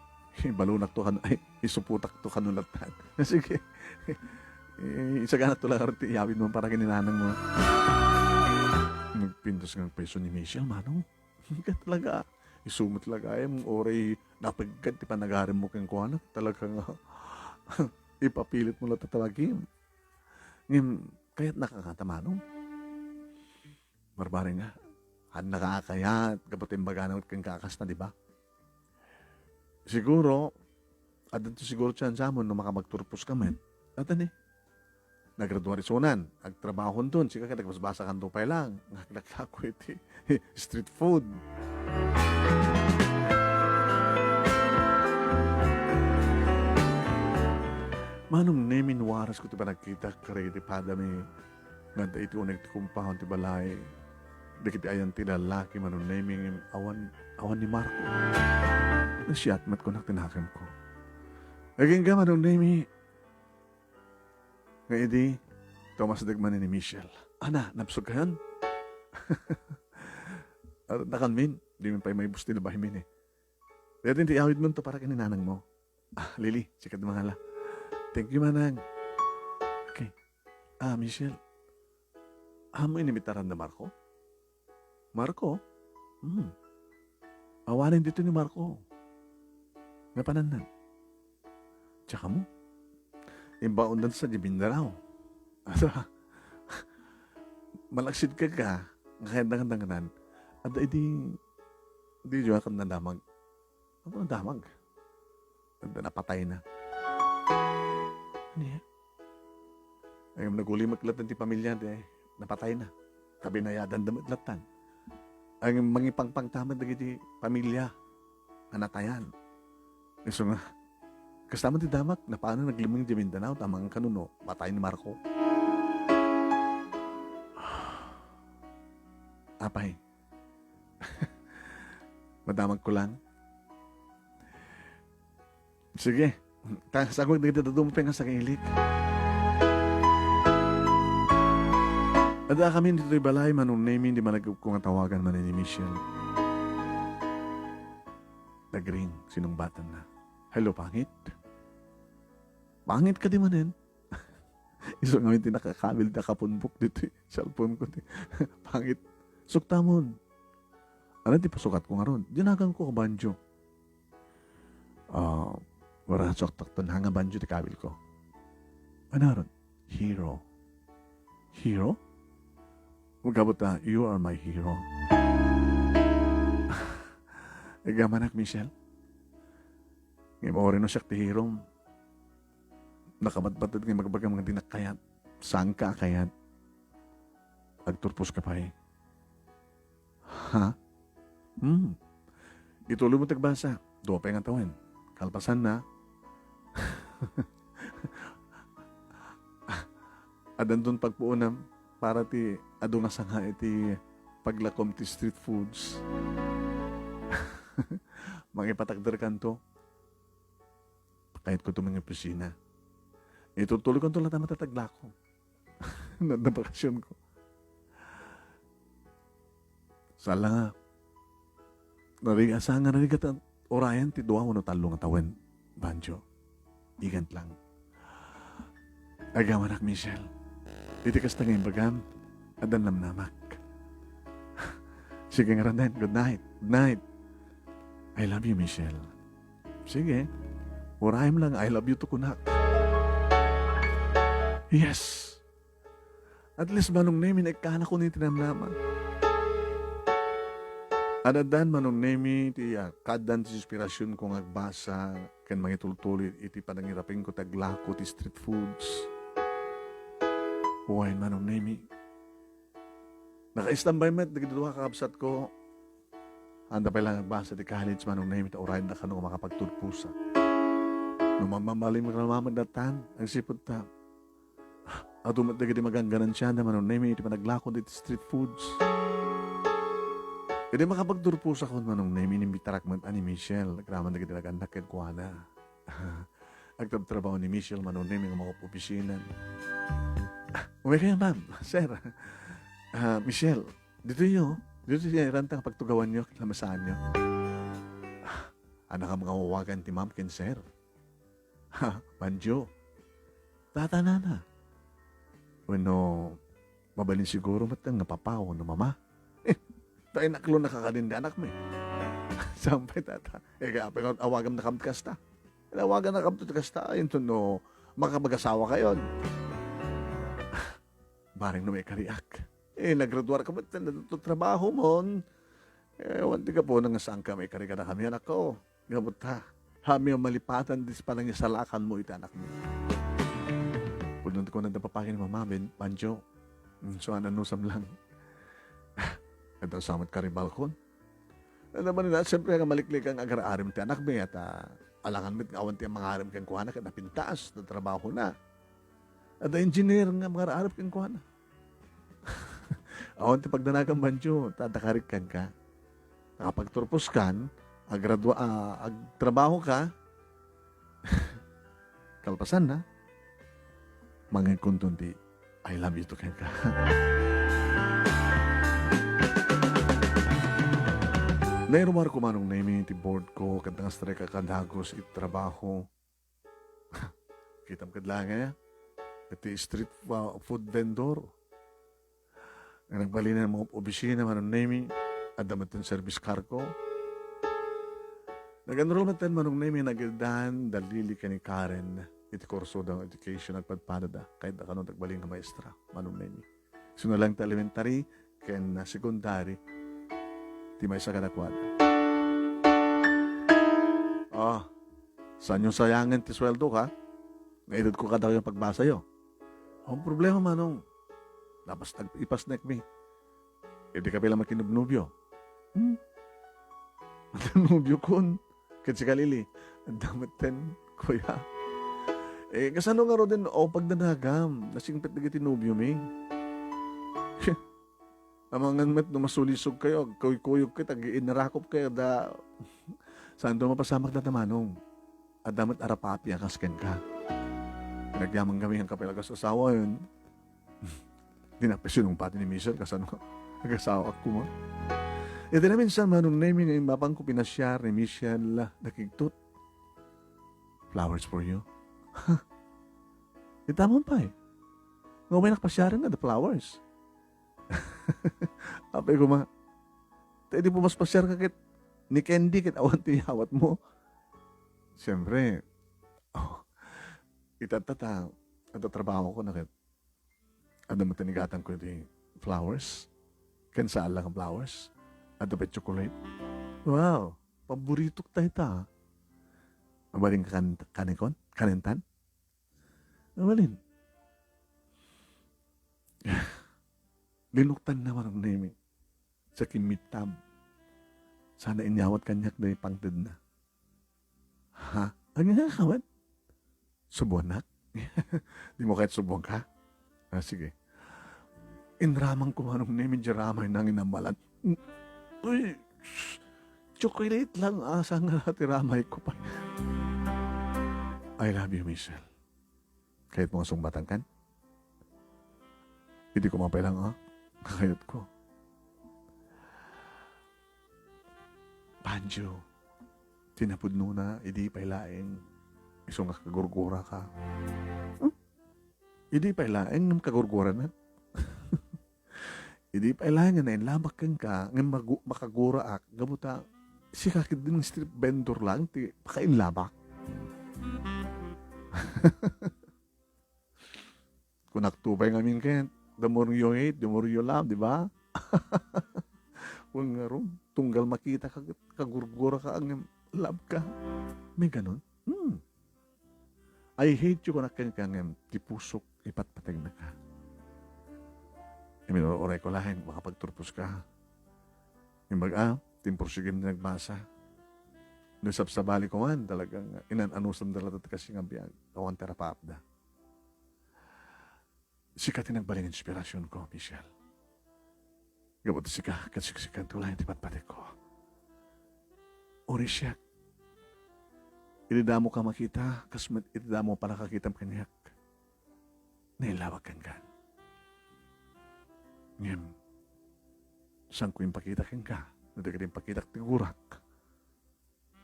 ibalunak to kan-, ay, isuputak to kanunatan. Sige. Eh, isaganak to lang ti iyawid mo para kininanang mo. Nagpintas nga pweso ni Michelle, Manong. Ket talaga, isu met talaga, em, uray napeggad ti panagarimmo kenkuana, talaga nga, ipapilitmo la tatawagim. Ngem, kayatnaka ngata, Manong? Barbareng nga, adda ka a kayat, gapu ta imbagana met kenka a kasta, di ba? Siguro, addanto siguro ti siansiamon no makapagturposka met. Adda ni. Naggraduar isunan, agtrabahonton, sika ket agbasbasakanto pay lang. Nga aglaklako iti street food. Manong Nemi, inwarasko ti panagkitak kadagiti padami nga adda iti uneg ti compound ti balay. Dagiti ayan ti lalaki, Manong Nemi, ngem awan, awan ni Marco. Siak met kunak ti nakemko. Agingga, Manong Nemi, nga idi tumasdek man ni Michelle. Ana, nabsogkayon? Ar-, nakanmin, dimin pay maibus ti labaymin eh. Daytoy ti awidmonto para ken ni nanangmo. Ah, Lily, sika ti mangala. Thank you, manang. Okay. Ah, Michelle, ammom inimbitaran da Marco? Marco? Hmm. Awanen ditoy ni Marco. Napananna? Tsaka mo? Imbaondan sa di Mindanao. Asa? Malaksid ka ka, nga kaya dangan-danganan. Adda idi, di jo akan nadamag. Ano nadamag? Adda napatay na. Ano yan? Ay, nagulimek latta ti pamilya, di, napatay na. Kabinayadan da met latta. Ay, mangipangpang ta met dagiti pamilya nga natayan. Isu nga, kasta met ti damag, napano naglimming di Mindanao, ta mangkano no, patay ni Marco. Apay. Madamag ko lang. Sige. Ta, sagwag dagiti dadduma pay nga sangilek. Adda kami ditoy balay, Manong Nemi, di malagipko nga tawagan man ni Michelle. Nagring, sinungbatanna. Hello, pangit? Pangit ka di manen? Isu ngamin ti nakakabil da kapunbok ditoy cellphone ko ti pangit. Suktamon. Ano ti pasukat ko ngarud? Dinagan ko ka banjo. Ah, wara saktaktan nga banjo ti kabil ko. Ano ron? Hero. Hero? Ugabot ta, you are my hero. Agamanak, Michelle. Ngem uray no siak ti hero. Nakabatbatad nga ibagbagam nga dinak kayat. Saanka a kayat. Agturpos ka pay. Ha? Hmm. Ituloy mo ti agbasa. Dua pay nga tawen. Kalpasanna, addanton pagpuonam para ti adu nga sanga iti paglakom ti street foods. Mangipatakderkanto. Kayatko tumeng opisina. Itutulogkanto latta met ti aglako. Nabakasyon ko. Sala nga, narigat, saan nga narigat a urayan ti dua wenno tallo nga tawen, Banjo. Igant lang. Agamanak, Michelle. Iti kasta nga imbagam, addan namnamak. Sige nga ranen, good night. Good night. I love you, Michelle. Sige. Urayem lang, I love you to kunak. Yes. At least, Manong Nemi, naikkanakon iti namnama. Addan, Manong Nemi, ti, ah, kaaddan ti inspirasyon ko nga agbasa ken mangitultuloy iti panangirapingko ti aglako ti street foods. Wen, Manong Nemi. Naka-standby met dagiti dua kakabsatko. Anda pay lang agbasa ti college, Manong Nemi, ta urayenda kano nga makapagturposak. No mamamalim nga mamamagdatan, agsipud ta, adu met dagiti magangganansiada, Manong Nemi, iti panaglako diti street foods. Idi makapagturposakon, Manong Nemi, inimbitarak met a ni Michelle, agraman dagiti nagannak kenkuana. Agtrabtrabaho ni Michelle, Manong Nemi, nga mangop-opisina. Ah, umay kayo, ma'am, sir. Ah, Michelle, ditoyo. Ditoyo ti ranta nga pagtugawanyo, lamasaanyo. Ah, anakam nga awagan ti ma'am ken sir. Ha, Banjo. Tata, nana. Wenno, mabalin siguro met nga papa wenno mama. Eh, Painak lo nakakadin di anakmi. Saan pay tata? Eh, kaya pay nga awaganna kam ti kasta. Awaganna kam ti kasta, inton no, makapag-asawa kayon. Bareng no maikariak. Eh, nagraduar ka met, ken adda trabahom. Eh, awan ti gapuna nga saan ka maikari kadakami, anakko. Gapu ta, haanmi a malipatan ti panangisalakanmo iti anakmi. Pudno ti kunada, Papa, ken Mama, Banjo. Mm, so, anusam lang. Adda sa met karibalkon. Adda man ina, siyempre, nga maliklikan nga agar-arim ti anakmi, at, ah, alangan met nga awan ti mangarim kenkuana, ket napintas ti trabahona. Adda engineer nga mangarim kenkuana. Awan ti pagdanagan, Banjo, ta adda karik kenka. Nakapagturpos kan, agradua-, ah, agtrabahoka, kalpasanna, mangngegkonton ti "I love you" to kenka. Nairumar ko, Manong Nemi, ti board ko, ket nang-strike a kadagus iti trabaho. Kitam kad laeng aya? Iti street fa-, food vendor. Nga nagbalinen nga opisina, Manong Nemi, adda met ti service car ko. Nag-enroll met ti Manong Nemi, nagiddan da Lily ken ni Karen iti kurso da education, nagpadpadada. Kayat da kano nagbalin nga maestra, Manong Nemi. Isu na lang ti elementary ken secondary ti maysa kadakuada. Ah, saanyo sayangen ti sueldo ka? Nga itedko kadakayo pagbasa yo. Ang problema, Manong, napas-, ipasnekmi. Idi ka pay la makinubnubyo. Hmm? Nubyo kon. Ket sika, Lily, adda metten, kuya. Eh, kasano ngaruden, o, pagdanagam? Nasingpet dagiti nobiomi. Amangan met no masulisog kayo, agkuykuyog kayo, agiinrakop kayo, da, saan to mapasamak data, Manong? Adda met arapapi a kas kenka. Nagyaman kami nga kapay lagas asawa yun. Di na pay sinungpati ni Michelle, kasano nga nagasawaak koma. Iti naminsan, Manong Nemi, nga immapangko pinasiar ni Michelle, nakigtot. "Flowers for you." Ita man pay. Nga umay nakapasiar nga, the flowers. Apay koma. Ta idi pumaspasiar ka ket ni Candy ket awan ti yawatmo. Siyempre, oh, ita ta, ta, adda trabaho ko na ket adda met ti igatangko iti flowers. Ken saan lang a flowers. Adda pay chocolate. Wow, paboritok dayta. Mabalin ka kan-, kanikon? Kanentan? Mabalin. Linuktanna, Manong Nemi. Sa kinmittab. Sana inyawat kaniak dagiti pangtedna. Ha? Ania nga kaman? Subuannak? Dimo kayat subuanka? Ah, sige. Inramangko, Manong Nemi, diay ramayna nga inammalan. Uy, shh, chocolate lang, asa nga ti ramayko pay. "I love you, Michelle." Kayatmo nga sungbatankan? Idi koma pay lang, ah, kakayatko. Banjo, ti napudnona, idi pay laeng isu nga kagurguraka. Hmm? Idi pay laeng ngem kagurguranak. Idi pay laeng nga nainlabak kenka, ngem magu-, makaguraak, gapu ta sika ketdi nga street vendor lang ti pakainlabak. Kunak to pay ngamin ket, "The more you hate, the more you love," di ba? Wen ngarud, tunggal makita ka, kagurgura ka, ngem love ka. May ganun? Hmm. "I hate you," kunak kenka, ngem ti pusok, ipatpategnaka. Ngem uray ko laeng, makapagturpos ka. Imbag a, timporsigim ti nagbasa. No sabsabali ko man, talagang inan-anusam da latta ti kasi nga biag. Awan ti arapaapda. Sika ti nagbalin nga inspirasionko, Michelle. Gapu ta sika, ket siksika ti ulay ti patpatekko. Uray siak, idi damo ka makita, kas met iti damo pannakakitam kaniak, nailawag kenka. Ngem, saanko impakita kenka, no di ka impakitak ti gurak.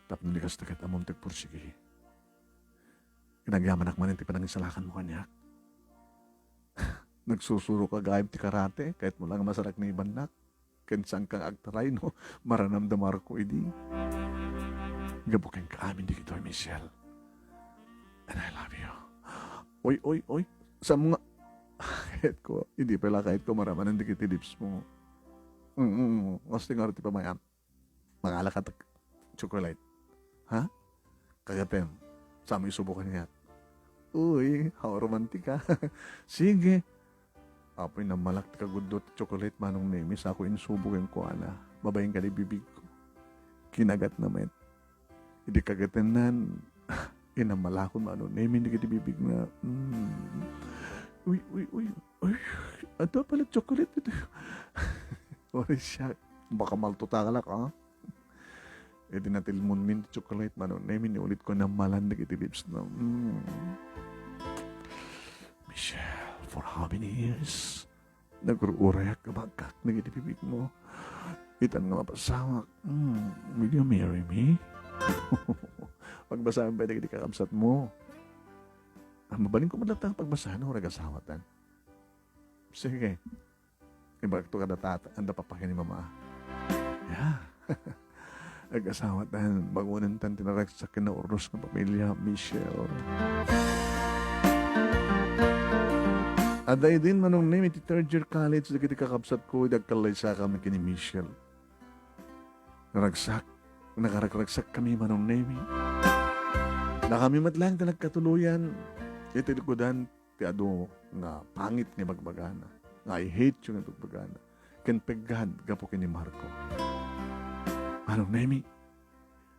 Tapno di kasta ket ammom ti agpursigi. Inagyamanak manen ti panangisalakanmo kaniak. Nagsusurok a gayam ti karate, kayatmo lang a masarak ni ibannak. ken saanka nga agtaray no maranamda Marco idi. Gapu kenka amin dagitoy, Michelle. And I love you. Oy, oy, oy. Sam nga. Kayatko, idi pay la kayatko maramanen dagiti lips mo. Mm, mm, mm. Kas ti ngarud ti pamayam. Mangala ka ta chocolate. Ha? Kagatem, sa mo isubo kaniak. Uy, how romantic, ah. Sige. Apoy, nammalak ti kagudlo ti chocolate, Manong Nemi, sa ko insubo kenkuana. Babaen kadi bibigko. Kinagakna met. Idi kagatennan, inamalakon, Manong Nemi, dagiti bibigna. Mm. Uy, uy, uy. Uy, adda pala chocolate ditoy. Uray siak. Baka maltutalak, ah. Idi natilmonmin ti chocolate, Manong Nemi, ni ulitko nammalan dagiti lips na. Mm. Michelle, for how many years? Nagur-urayak nga maaggak dagiti bibigmo. Itan nga mapasawak. Mm, will you marry me? Pagbasaem pay dagiti kakabsatmo. Ah, mabalinko met latta nga pagbasaen no agasawatan. Sige. Ibagto kada tata, adda papa ken ni mama. Yeah. Ag-asawatan, bangonentan ti naragsak ken naurnos nga pamilya, Michelle. Adda idin, Manong Nemi, ti third year college dagiti kakabsatko idi agkallaysakami ken ni Michelle. Naragsak, nakaragsakkami, Manong Nemi. Dakami met laeng ti nagkatuloyan iti likudan ti adu nga pangit nga ibagbagana, nga I hate you nga ibagbagana, ken peggad gapu ken ni Marco. Manong Nemi,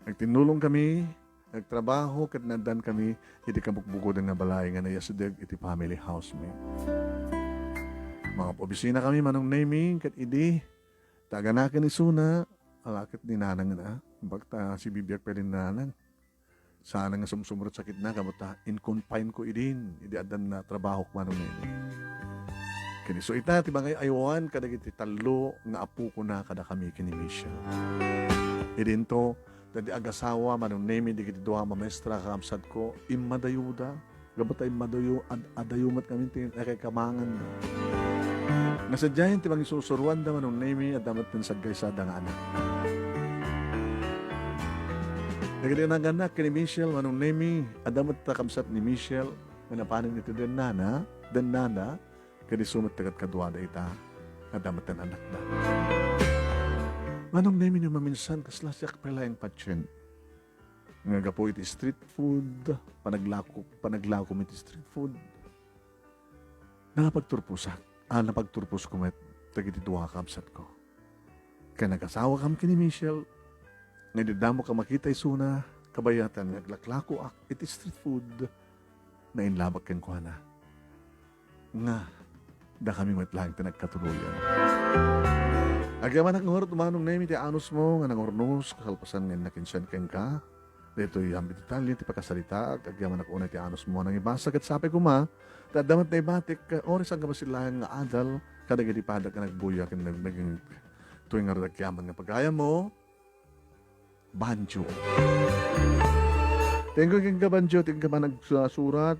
nagtinnulongkami, nagtrabaho, ket naaddankami iti kabukbukodan nga balay nga naiyasideg iti family house mi. Mangop-opisina kami, Manong Nemi, ket idi taganaken isuna, ala ket ni nanang na, bakta sibibiag pay ni nanang. Saan nga sumsumrot sakitna, kabatta, in-confine ko idin, idi addan natrabahok, Manong Nemi. Ken isu ita ti mangay-aywan kadagiti tallo nga apokona kadakami ken ni Michelle. Idinto, dagiti agasawa, Manong Nemi, dagiti dua a mamaestra, kakabsatko, immadayuda, gapu ta immadayo, ad-, adayo met ngamin ti nakaikamanganda. Nga sadiayen ti mangisusuroanda, Manong Nemi, adda met ti saggaysada nga anak. Dagiti nagannak ken ni Michelle, Manong Nemi, adda met ta kabsat ni Michelle nga napanen iti dennana, dennada, ken isu met ti kadkaduada ita, adda met ti anakda. Manong Nemi, no maminsan, kasla siak pay laeng patient. Nga gapu iti street food, panaglako, panaglako iti street food, napagturposak, a, napagturposko met dagiti dua a kabsatko. Ken nagasawakam ken ni Michelle, nga idi damo ka makita isuna, kabayatan nga aglaklakoak iti street food, nainlabak kenkuana nga dakami met laeng ti nagkatuloyan. Agyamanak ngarud, Manong Nemi, ti anusmo nga nangurnos, kalpasan nga innak insian kenka. Daytoy amin detalye ti pakasalitaak, agyamanak unay ti anusmo a nangibasa, ket sapay koma ta adda met naibatik, ket uray saan nga masilayan nga adal kadagiti padak nga nagbuya ken nag-, naging toy ngarud agyaman nga pagayammo, Banjo. Thank you kenka, Banjo, ti panagsurat,